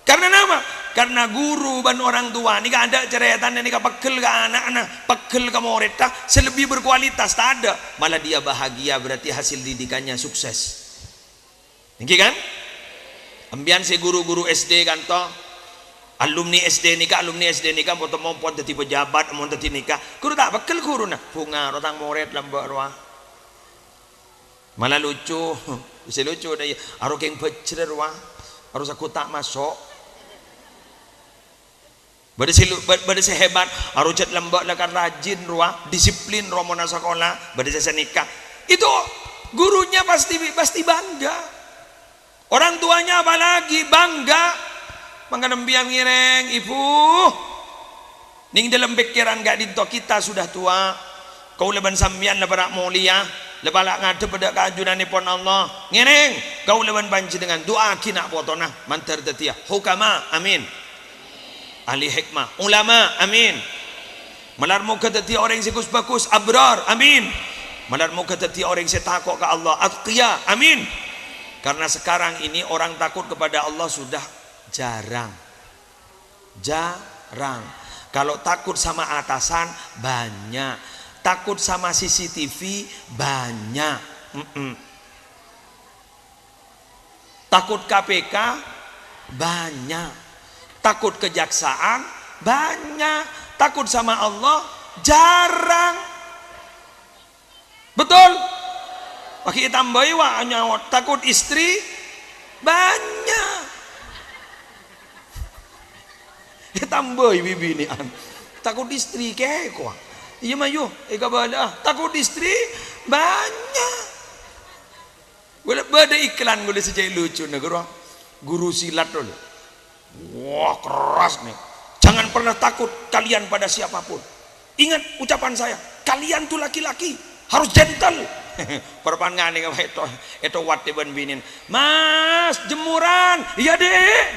Karna napa? Karna guru bân orang tua nèka adâ' carètana nèka pegghel ka ana'na, pegghel ka morèdda, sè lebbi berkualitas, tadâ'. Malah dia bahagia, berarti hasil didikannya sukses. Èngghi, kan? Empèyan sè guru-guru S D kanto, alumni S D nèka, alumni S D nèka, mon-, mon dhâddhi pejabat, mon dhâddhi nèka. Guru ta' pegghel ghuruna, bhunga rowa tang morèd lambâ' rowa. Malah lucu, sè lucu dâ' iyâ, aro kèng bhâjhrâ rowa, aro saghut ta' maso'. Bâdâ sè lu-, bâ-, bâdâ sè hebat, arojhât lambâ' la kan rajin rowa, disiplin rowa mon asakola, bâdâ sè sanèka. Itu gurunya pasti, pasti bangga. Orang tuanya apalagi bangga. Mangkana empèyan ngèrèng, Ibu. Nèng dâlem pèkkèran ka'dinto kita sudah tua. Kaulâ bân sampèyan la para' molèya, la para' ngadhep dâ' ka ajunannèpon Allah. Ngèrèng, kaulâ bân panjhennengngan du'aaghi na' potona, mandhâr dhâddhiyâ hukama, amin. Ahli hikmah, ulama, amin. Malar moghâ dhâddhiyâ orèng sè ghus-bhâghus, abrar, amin. Malar moghâ dhâddhiyâ orèng sè tako' ka Allah, atqiya, amin. Karena sekarang ini orang takut kepada Allah sudah jarang. Jarang. Kalau takut sama atasan, banyak. Takut sama C C T V, banyak. Mm-mm. Takut K P K, banyak. Takut kejaksaan, banyak. Takut sama Allah, jarang. Betul? Paghi' ètambâi, wa, nyaot, takut istri, banyak. Tambâi bi-binè'an. Takut istri kèkowa. Iyâ, mayu, èkabâlâ'â. Takut istri bânnya'. Ghulâ bâdâ iklan ghulâ sè cè' lucuna, ghuru. Guru silat dulu. Wah, keras nih. "Jangan pernah takut kalian pada siapapun. Ingat ucapan saya, kalian tuh laki-laki, harus gentle." Perpan ngani ka èto, èto watte bân binin. "Mas, jemuran." "Iya, Dek."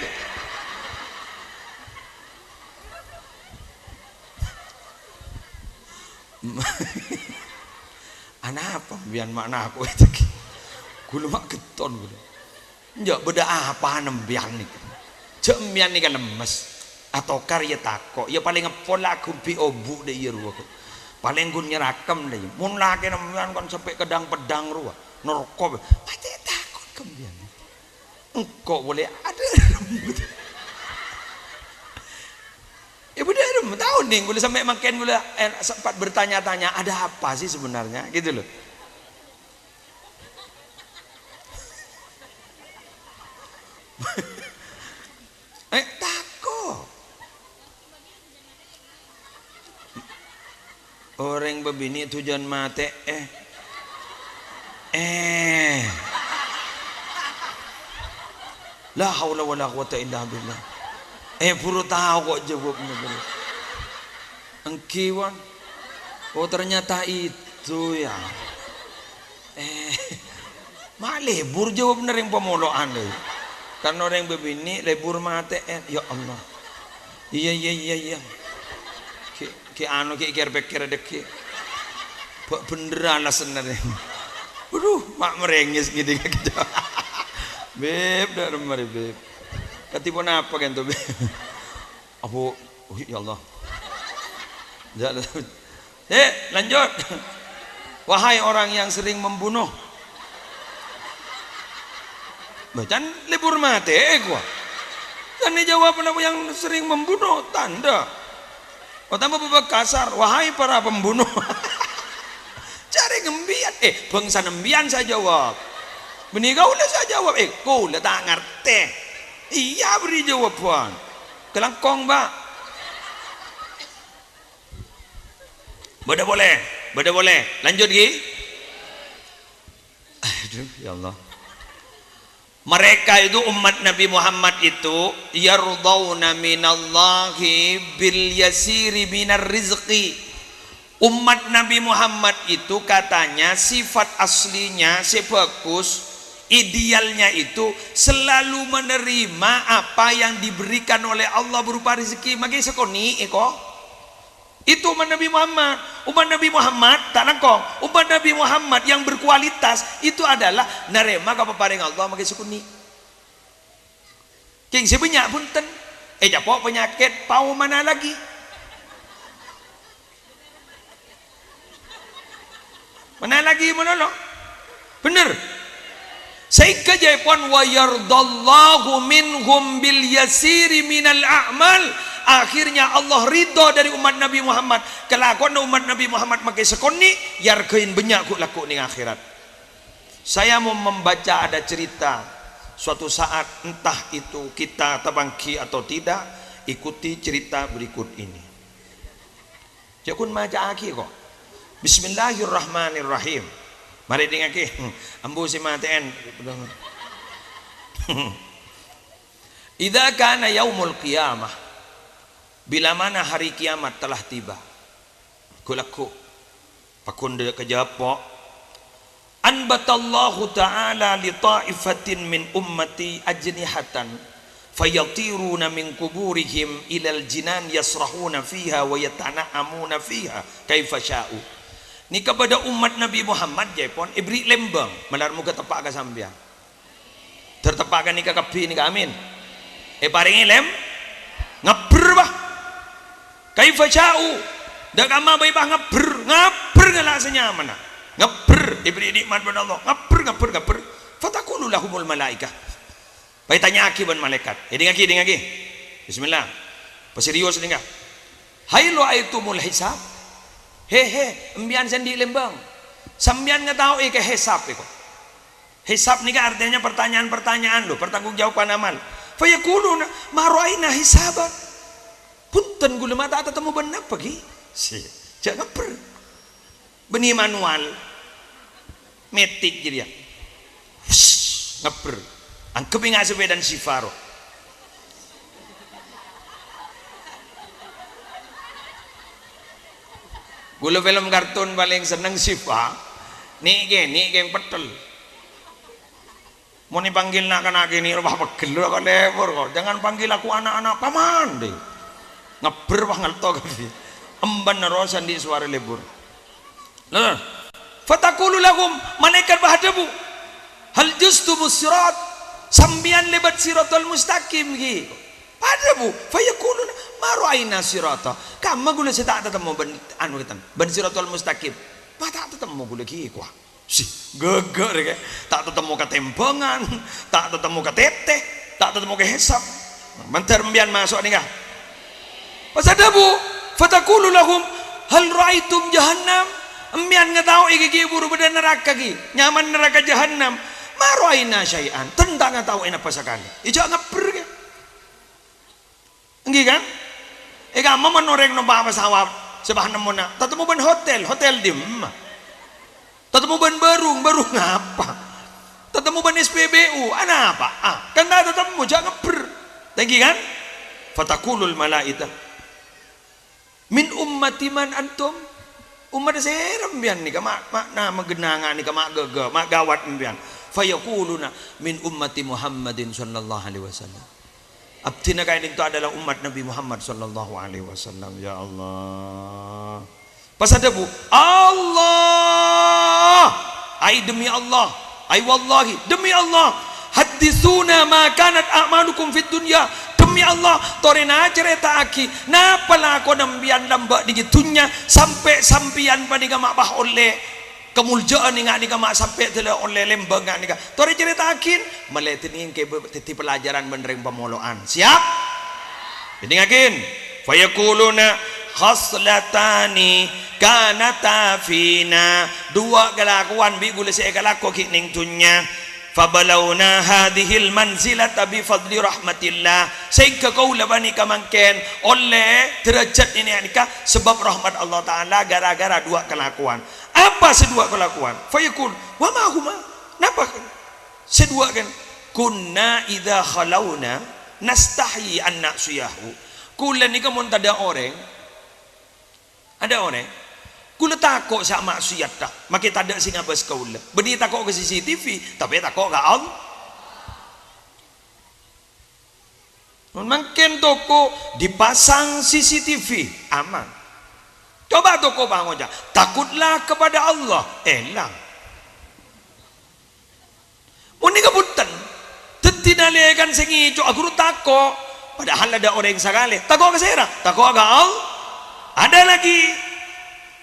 Anapa mbiyan ma' nako'è ca'na? Ghulâ ma' getton ghulâ. Enjâ', bâdâ apana mbiyan nèka? Jhâ' mbiyan nèka lemmes. Atokar iyâ tako', iyâ palèng èpon la aghumbi obu' dâ' iyâ rowa. Palèng ghun nyèrakem dâ' iyâ. Mon lakèna mbiyan kan sampè' kèdhâng-pèdhâng rowa. Norko, pajhât tako' ka mbiyan. Engko' polè adâ' remmet. Iyâ bâdâ remmet, tao nèng ghulâ sampè' mangkèn ghulâ, eh, sempat bertanya-tanya, "Ada apa sih sebenarnya?" Gitu loh. Eh, tako'. Orèng bâbinè' tojjhân matè'è. Eh. La haula wala quwata illa billah. Eh, buru tao ko' jâwâbbhâ, buru. Èngghi, Wan. Oh, ternyata itu, ya. Eh, ma' lebur jâwâbbhâ rèng pamolo'an, lho. Kan orèng bâbinè' lebur matè'è, ya Allah. Iyâ, iyâ, iyâ, iyâ. Ghi', ghi' anu, ghi' kèr-pèkkèr dâgghi'. Bâ' bhendher alasanna, rè. Waduh, ma' marèngès ngèdhing gitu. Beb, dâ' remma rè, Beb. Kadhi ponapa kènto, Beb? Abu, oh, ya Allah. Ya, eh, lanjut. Wahai orang yang sering membunuh. Bâcana lebur matè'è, kowa. Kan èjâwâb yang sering membunuh, tandhâ. Otabâ bâbâ kasar, "Wahai para pembunuh." Jhâ' rèng mbiyan, eh, bângsana mbiyan sè ajâwâb. Bânnè kaulâ sè ajâwâb, eh, kaulâ ta' ngartè. Iyâ, bherri' jâwâbhân. Kalangkong, Pak. Bâdâ polè, bâdâ polè. Lanjut, ghi. Aduh, ya Allah. Mereka itu, umat Nabi Muhammad itu, "Yardhauna minallahi bil yasiri minar rizqi." Umat Nabi Muhammad itu katanya sifat aslinya sè bhâghus, idealnya itu selalu menerima apa yang diberikan oleh Allah berupa rezeki. Maghi sakonè', èko. Itu umat Nabi Muhammad. Umat Nabi Muhammad, ta' langkong. Umat Nabi Muhammad yang berkualitas itu adalah narèma ka paparèng Allah maghi sakonè'. Kèng sè bânnya', bhunten, ècapo' panyakèt, pao mana lagi. Mana lagi malolo. Bhender. Saèngghâ jâèpon, "Wa yardallahu minhum bil yasiri minal a'mal." Akhirnya Allah ridho dari umat Nabi Muhammad. Kalakowanna umat Nabi Muhammad maghi sakonè', èarghâi bânnya' ghu'-lagghu' nèng akhèrat. Saya mau membaca ada cerita. Suatu saat, entah itu kita tapangghi atau tidak, ikuti cerita berikut ini. Jhâ' ghun maca'aghi, ko'. Bismillahirrahmanirrahim. Marè èdingngaghi. Ambu sè matè'èn. Idza kana yaumul qiyamah. Bila mana hari kiamat telah tiba. Ghu'-lagghu'. Pagghun dâ' kajâpo'. "Anbatallahu ta'ala li ta'ifatin min ummati ajnihatan, fayatiruna min quburihim ilal jinan yasrahuna fiha wa yatana'amuna fiha kaifa sya'u." Nèka bâdâ umat Nabi Muhammad, jâèpon, èbherri' lembang, malar moghâ teppa' ka sampèyan. Dâr teppa' ghânèka kabbhi nèka, amin. Èparèngè lem-, ngabbher, bâh. Kaifa sya'u. Dâ' kamma bhâi, bâh, ngabbher, ngabbher ngala' sè nyamana. Ngabbher, èbherri' nè'mat bân Allah. Ngabbher, ngabbher, ngabbher. Fataqulu lahumul malaikah. Bhâi tanya'aghi bân malaèkat. Èdingngaghi, èdingngaghi. Bismillah. Paserius nèka. Hal ra'aitumul hisab. He, he, embiyan sè andi' lembang. Sampèyan ngataowè ka hisab, èko. Hisab nèka artèna pertanyaan-pertanyaan, lho, pertanggungjawaban amal. Fayaquluna, "Ma ra'aina hisaban." Bhunten, ghulâ ma' ta' tatemmo bân napa, ghi? Sè, jhâ' ngabbher. Bânnè manual. Metik jârèya. Wus, ngabbher. Anggep enga' sapèdana Siva, ro. Ghulâ film kartun palèng senneng Siva. Nè'-kènè' kèng pettel. Mon èpanggil na'-kana' kènè' rowa pegghel ka lèbur, ko'. Jangan panggil aku anak-anak, paman, deh. Ngabbher, wah, ngelto kabbhi. Emban nerros andi' sowara lèbur. Nah, fataqulu lahum, malaèkat bâ' adhâbu, "Hal juztumus sirat?" Sampèyan lèbât Siratal Mustaqim, ghi? Padhâ, Bu. Fayaquluna, "Ma ra'aina sirata." Kamma ghulâ sè ta' tatemmo bân, anu, ngètan, bân Siratal Mustaqim. Ma' ta' tatemmo ghulâ ghi, kowa. Sih, ghâghâ rèya. Ta' tatemmo ka tèmbhângan, ta' tatemmo ka tètè, ta' tatemmo ka hisab. Mandhâr empèyan maso' nèka. Pas adhâbu, "Fataqulu lahum, hal ra'aitum jahannam?" Empèyan ngataoè ghi, ghi buru bâdâ naraka ghi. Nyamana naraka jahannam. "Ma ra'aina syai'an." Ten ta' ngataoè napa sakalè. Ijâ' ngabbher ghi. Èngghi, kan? È kamma mon orèng nompa' pesawat, sè pas nemmona, tatemmo bân hotel, hotel dimma? Tatemmo bân bârung, bârung apa? Tatemmo bân S P B U, anapa? Ah, kan ta' tatemmo, jâ' ngabbher. Èngghi, kan? Fataqulul malaikah, "Min ummati man antum?" Ommaddhâ sèra empèyan nèka, ma', ma' na-, magennanga nèka, ma' ghâghâ, ma' ghâwât empèyan. Fayaquluna, "Min ummati Muhammadin sallallahu alaihi wasallam." Abdhina ka'dinto adalah umat Nabi Muhammad sallallahu alaihi wasallam. Ya Allah. Pas adhâbu, "Allah! Ai, demi Allah! Ai, wallahi, demi Allah! Hadditsuna ma kanat a'malukum fid dunya." Demi Allah, torè na-, carèta'aghi, napa lakona empèyan lambâ' nèng è dhunnya, sampè' sampèyan panèka ma' pas ollè kamoljâ'ân, nga' nèka ma' sampè' dâlâ ollè lèmbâng nga' nèka. Torè carèta'aghin, mèlè dâddhi engkè bâ-, dâddhi pelajaran bân rèng pamolo'an. Siap? Èdingngaghin. Fayaquluna, "Khaslatani kanata fina." Duwâ' kalakowan bi' ghulâ sè èkalako ghi' nèng dhunnya. "Fabalauna hadzihil manzilata bi fadli rahmatillah." Sèngghâ kaulâ panèka mangkèn ollè dârâjhât nèka sabâb rahmat Allah Ta'ala ghârâ-ghârâ duwâ' kalakowan. Apa sè duwâ' kalakowan? Fayaqul, "Wa ma huma?" Napa sè duwâ' kan? "Kunna idza khalauna nastahyi an na'siyahu." Kaulâ nèka mon tadâ' orèng, adâ' orèng, kaulâ tako' sè maksiat, ta', makè tadâ' sè ngabâs kaulâ. Bânnè tako' ka C C T V, tapè tako' ka Allah. Mon mangkèn toko dipasang C C T V, aman. Coba toko pangoca', "Takutlah kepada Allah," èlang. Mon nèka bhunten, dâddhi nalèkan sè ngèco'a ghuru tako', padahal adâ' orèng sakalè. Tako' ka sèra? Tako' ka Allah. Ada lagi.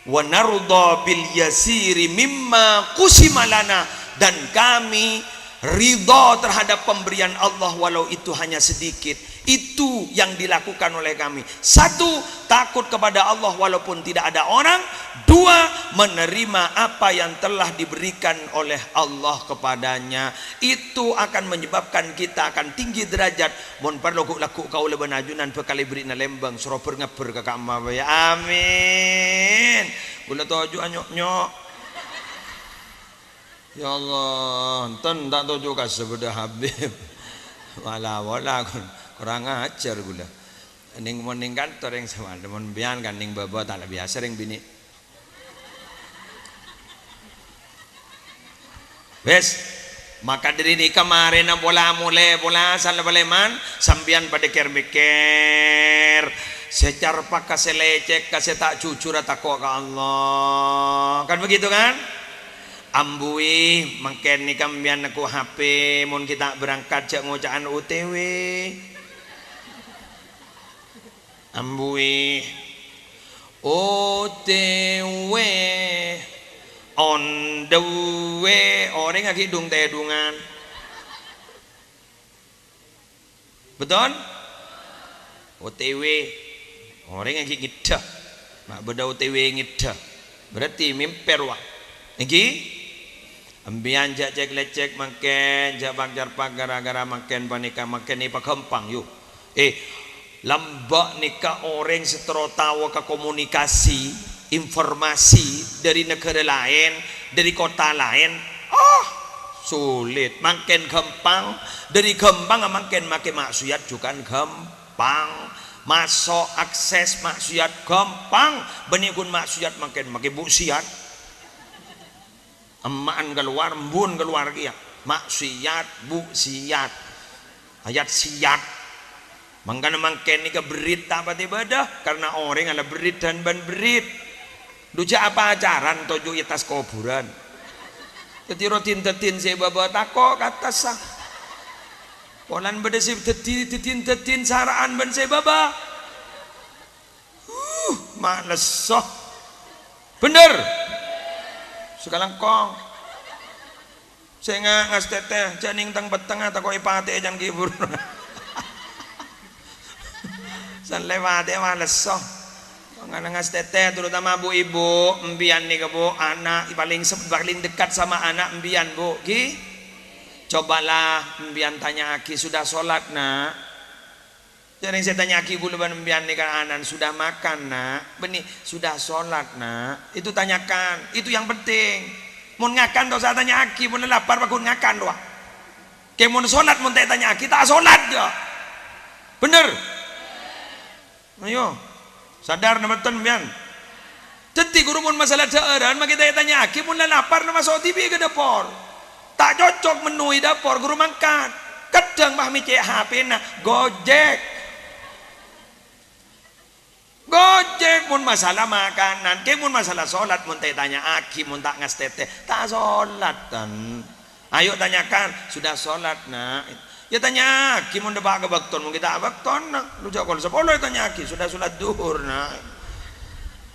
"Wa nardha bil yasiri mimma qusima lana," dan kami ridha terhadap pemberian Allah walau itu hanya sedikit. Itu yang dilakukan oleh kami. Satu, takut kepada Allah walaupun tidak ada orang. Dua, menerima apa yang telah diberikan oleh Allah kepadanya. Itu akan menyebabkan kita akan tinggi derajat. Mon parlo ghu'-lagghu' kaulâ bân ajunan bhâkal èberri'na lèmbâng, soro bhâr-ngabbher ka ka'emma bhâi. Amin. Kaulâ toju' anyo'-nyo'. Ya Allah, enten ta' toju' ka sabâdâ Habib. Wala-wala, kurang ajar kaulâ. Nèng mon nèng kantor rèng samalem, mon biyan kan nèng bâbâ ta' la biyasa rèng binè'. Wes, maka dhâri nèka marèna pola molè, pola sala palèman, sampèyan padâ kèr-mèkkèr, sè carpakka sè lècèkka sè ta' jujurra tako' ka Allah. Kan begitu, kan? Ambuwi, mangkèn nèka sampèyan nèko H P, mon ghi' ta' berangkat jhâ' ngoca'an O T W. Ambuwi. O T W. On the way. Orèng aghi' dung-tèdungan. Betul? O T W. Orèng aghi' ngèddhâ. Ma' bâdâ O T W ngèddhâ. Berarti mèmpèr, wa. Èngghi? Sampèyan jhâ' cèk-lècèk mangkèn, jhâ' pak-carpak ghârâ-ghârâ mangkèn panèka, mangkèn èpaghâmpang, yu. Eh, Lambâ' nèka orèng sè terro tao ka komunikasi, informasi dhâri naghârâ laèn, dhâri kottha laèn, ah, sulit. Mangkèn ghâmpang, dhâri ghâmpang mangkèn makè maksiat jhughân ghâmpang. Maso' akses maksiat ghâmpang, bânnè ghun maksiat mangkèn makè bu' siat. Emma'an kalowar, embun kalowar kèya. Maksiat, bu' siat. Ayat siat. Mangkana mangkèn nèka berrit ta' patè bâdâ, karna orèng la berrit dân bân berrit. Dhu jhâ' apacaran toju' è attas kobhurân. Dhâddhi rowa din-dhâddhin sè bâbâ tako' ka attassa. Polana bâdâ sè dhâddhi, dhâddhin-dhâddhin sara'an bân sè bâbâ. Uh, malesso. Bhender. Sakalangkong. Sènga' ngastètè, jhâ' nèng teng-pettengnga tako' èpatè'è can kibur. San lè patè'è malesso. Ngana ngastètè, terutama bu-ibu, empiyan nèka, Bu, ana' palèng se-, palèng dekat sama ana' empiyan, Bu, ghi? Cobalah empiyan tanya'aghi, "Sudah sholat, Nak?" Jhâreng sè tanya'aghi ghulâ bân empiyan nèka ana'na, "Sudah makan, Nak?" Bânnè, "Sudah sholat, Nak." Itu tanyakan, itu yang penting. Mon ngakan ta' osa tanya'aghi, mon lapar pagghun ngakan rowa. Kè mon sholat mon ta' ètanya'aghi, ta' sholat, jâ. Bhender? Ayo. Sadar napa mboten, sampèyan? Dhâddhi, ghuru, mon masalah dhâ'ârân, makè ta' ètanya'aghi, mon la lapar, la maso' dhibi' ka dâpor. Ta' cocok mennu è dâpor, ghuru mangkat. Kadhâng, bâh, mècè' H P-na, Gojek. Gojek, mon masalah makanan, kè mon masalah sholat, mon ta' ètanya'aghi, mon ta' ngastètè, ta' sholat, tan. Ayo tanyakan, "Sudah sholat, Nak?" Ya tanya'aghi mon dâpa' ka bâktona, mon ghi' ta' bâktona. Lu jhâ' kol sapolo ètanya'aghi, "Sudah sholat duhur, Nak?"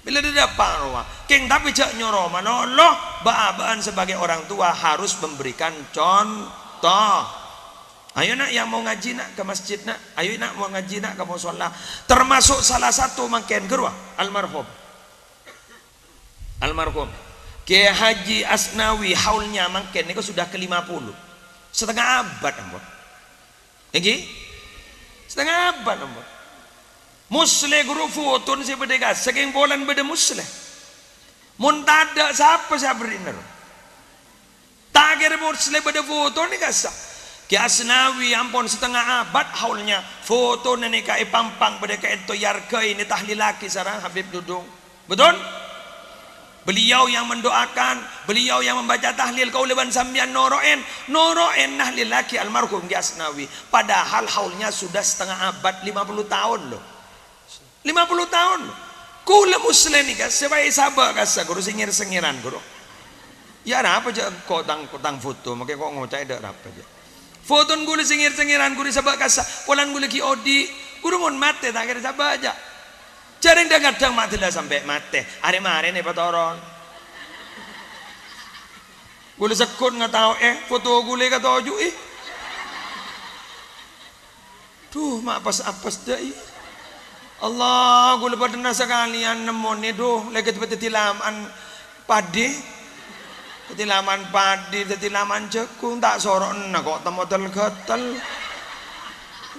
Bilâ dâ-, dâpa' rowa. Kèng tapè jhâ' nyoro malolo, bâ'-abâ'ân sebagai orang tua harus memberikan contoh. "Ayo, Nak, yang mau ngaji, Nak, ke masjid, Nak. Ayo, Nak, mau ngaji, Nak, ke musola." Termasuk salah satu mangkèn ghâruwa, almarhum. Almarhum Kiai Haji Asnawi, haulnya mangkèn nèko sudah ke lima puluh. Setengah abad, ampon. Èngghi? Setengah abad, ampon. Musleh ghuru, fotona sè bâdâ è kassa, kèng polana bâdâ Musleh. Mon tadâ', sapa sè aberri'na, ro? Ta' kèra Musleh bâdâ fotona è kassa. Kiai Asnawi ampon setengah abad haulnya, fotona nèka èpampang bâdâ ka'ènto èarghâi, ètahlillaghi sareng Habib Dudung. Betul? Beliau yang mendoakan, beliau yang membaca tahlil, kaulâ bân sampèyan noro'è, noro'è nahlillaghi almarhum Kiai Asnawi. Padahal haulnya sudah setengah abad, lima puluh tahun, loh. Lima puluh taon. Kaulâ Musleh nèka sè bhâi sabâ' kassa, ghuru, sè ngèr-sèngèran, ghuru. Ya, arapa jâ' engko' tang, tang foto, makè ko' ngoca'è dâ' arapa jâ'. Fotona kaulâ sè ngèr-sèngèran, ghuru, sabâ' kassa, polana kaulâ ghi' odi'. Ghuru, mon matè ta' kèra sabâ' jâ'. Jhâreng dhâng-kadhâng ma' dâlla sampè' matè, arè-marèna èpatoron. Kaulâ segghut ngatao'è, foto kaulâ èkatoju'i. Dhu, ma' pas-apes dâ'i. Allah, kaulâ bâdâna sakalèyan nemmonè, dhu, lèghât bâdâ dhâddhi lama'an padhi. Dhâddhi lama'an padhi, dhâddhi lama'an jhâghung, ta' soro'na ko' temmo tel-ghâtel.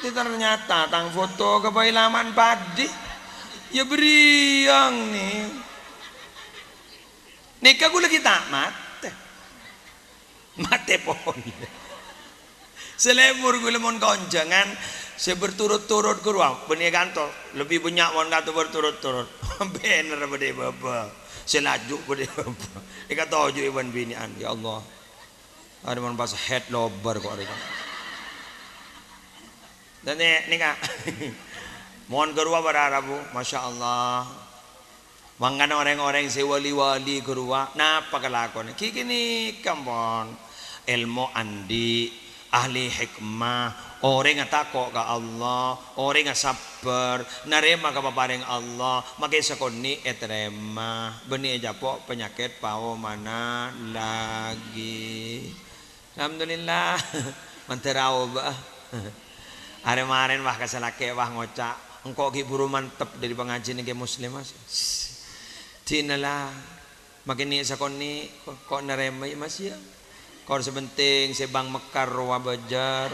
Dhâddhi ternyata tang foto kabhâi lama'an padhi. Ya bâriyâng, nè. Nèka kaulâ ghi' ta' matè. Matè polè. Sè lebur kaulâ mon konjhângan sè berturut-turut, ghuru, bânnè è kantor, lebbi bânnya' mon kantor berturut-turut. Bhender bâdâ è bâbâ. Sè laju bâdâ è bâbâ. Èkatoju'i bân binè'an, ya Allah. Arè mon pas haid lobâr ko' arè. Dhâddhi, nèka. Mon ghâruwa para rabu, masyaallah. Mangkana orèng-orèng sè wali-wali ghâruwa, napa kalakowanna? Ghi' ghânèka, ampon. Èlmo andi', ahli hikmah, orèngnga tako' ka Allah, orèngnga sabbhâr, narèma kapaparèng Allah, makè sakonè' ètarèma, bânnè ècapo' panyakèt paomana lagi. Alhamdulillah. Mandhâr aobâ. Arè-marèna, wah, ka sè lakè', wah, ngoca', "Engko' ghi' buru mantep dâri pangajiyân Kè Muslim, Mas." Dinala. Makè nè' sakonè', ko', ko' narèma, yâ, Mas, yâ. Kor sè penting, sè Bang Mekar rowa bâjâr.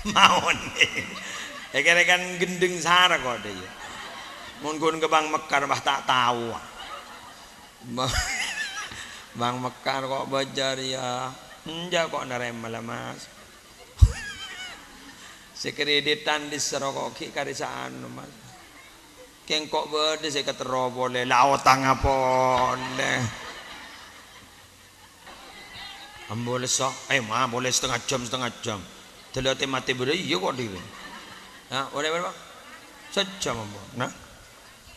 Maon. Èkèrè kan gendheng sara kok, dâ, iyâ. Mon ghun ka Bang Mekar, wah, ta' tao. Ba-, Bang Mekar kok bâjâr, iyâ. Enjâ' kok narèma la, Mas. Sè kreditan dissa' roko' ghi' karè saano, Mas. Kèng kok bâdâ sè katerro polè, la otangnga polè. Ambo lesso, eh, ma, polè setengah jam, setengah jam. Dâlâ tè matè bârâi, iyâ kok dhiri. Nah, boleh, boleh, Bang? Sajjhâm, ampon. Nah,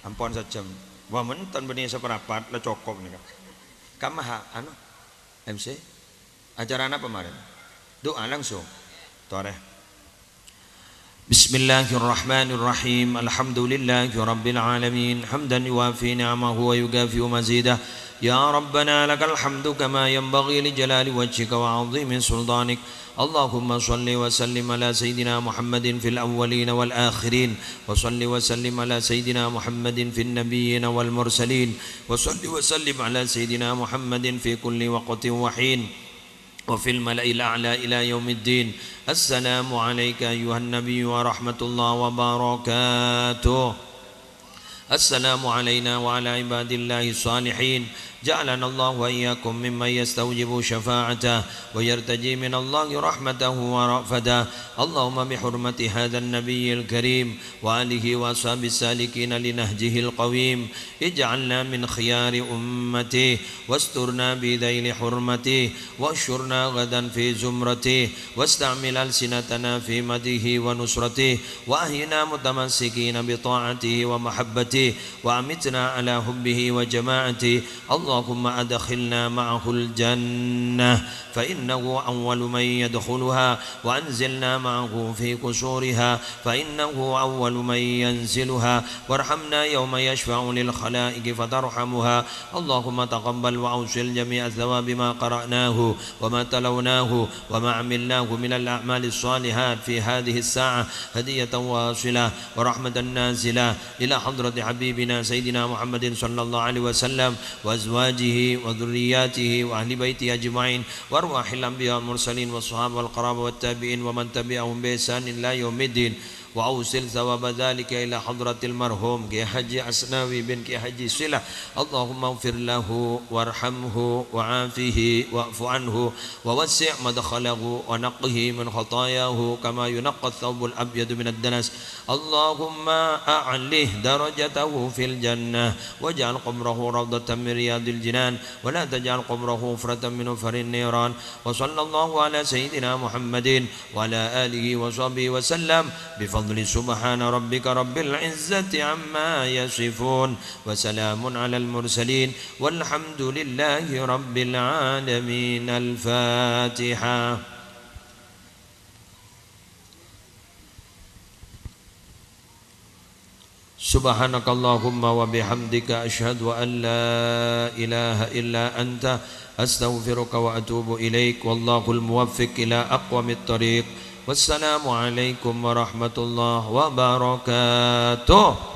ampon sajjhâm. Wah, menten bânnè saparapat, la cokop nèka. Kamma, ha, anu, M C? Acara napa marèn? Doa langsung. Torè. بسم الله الرحمن الرحيم. الحمد لله رب العالمين. حمدا يوافي نعمه ويكافئ مزيده. يا ربنا لك الحمد كما ينبغي لجلال وجهك وعظيم سلطانك. اللهم صل وسلم على سيدنا محمد في الأولين والآخرين. وصل وسلم على سيدنا محمد في النبيين والمرسلين. وصل وسلم على سيدنا محمد في كل وقت وحين. وفي الملأ الأعلى إلى يوم الدين. السلام عليك أيها النبي ورحمة الله وبركاته. السلام علينا وعلى عباد الله الصالحين. جعلنا الله وإياكم ممن يستوجب شفاعته ويرتجي من الله رحمته ورأفته. اللهم بحرمة هذا النبي الكريم وآله وأصحابه السالكين لنهجه القويم، اجعلنا من خيار أمته، واسترنا بذيل حرمته، واحشرنا غدا في زمرته، واستعمل ألسنتنا في مدحه ونصرته، وأحينا متمسكين بطاعته ومحبته، وأمتنا على حبه وجماعته. اللهم أدخلنا معه الجنة، فإنه أول من يدخلها، وأنزلنا معه في قصورها، فإنه أول من ينزلها، وارحمنا يوم يشفع للخلائق فترحمها. اللهم تقبل وأوصل جميع ثواب ما قرأناه وما تلوناه وما عملناه من الأعمال الصالحات في هذه الساعة هدية واصلة ورحمة نازلة إلى حضرة حبيبنا سيدنا محمد صلى الله عليه وسلم وأزواجه وذرياته وأهل بيته أجمعين وأرواح الأنبياء والمرسلين والصحابة والقرابة والتابعين ومن تبعهم بإحسان إلى يوم الدين. وأوصل ثواب ذلك إلى حضرة المرحوم كي حاجي أسناوي بن كي حاجي سلة. اللهم اغفر له وارحمه وعافه واعف عنه ووسع مدخله ونقه من خطاياه كما ينقى الثوب الأبيض من الدنس. اللهم أعله درجته في الجنة واجعل قبره روضة من رياض الجنان ولا تجعل قبره حفرة من حفر النيران. وصلى الله على سيدنا محمد وعلى آله وصحبه وسلم بفضل سبحان ربك رب العزة عما يصفون وسلام على المرسلين والحمد لله رب العالمين. الفاتحة. سبحانك اللهم وبحمدك، أشهد أن لا إله إلا أنت، أستغفرك وأتوب إليك. والله الموفق إلى أقوم الطريق. والسلام عليكم ورحمة الله وبركاته.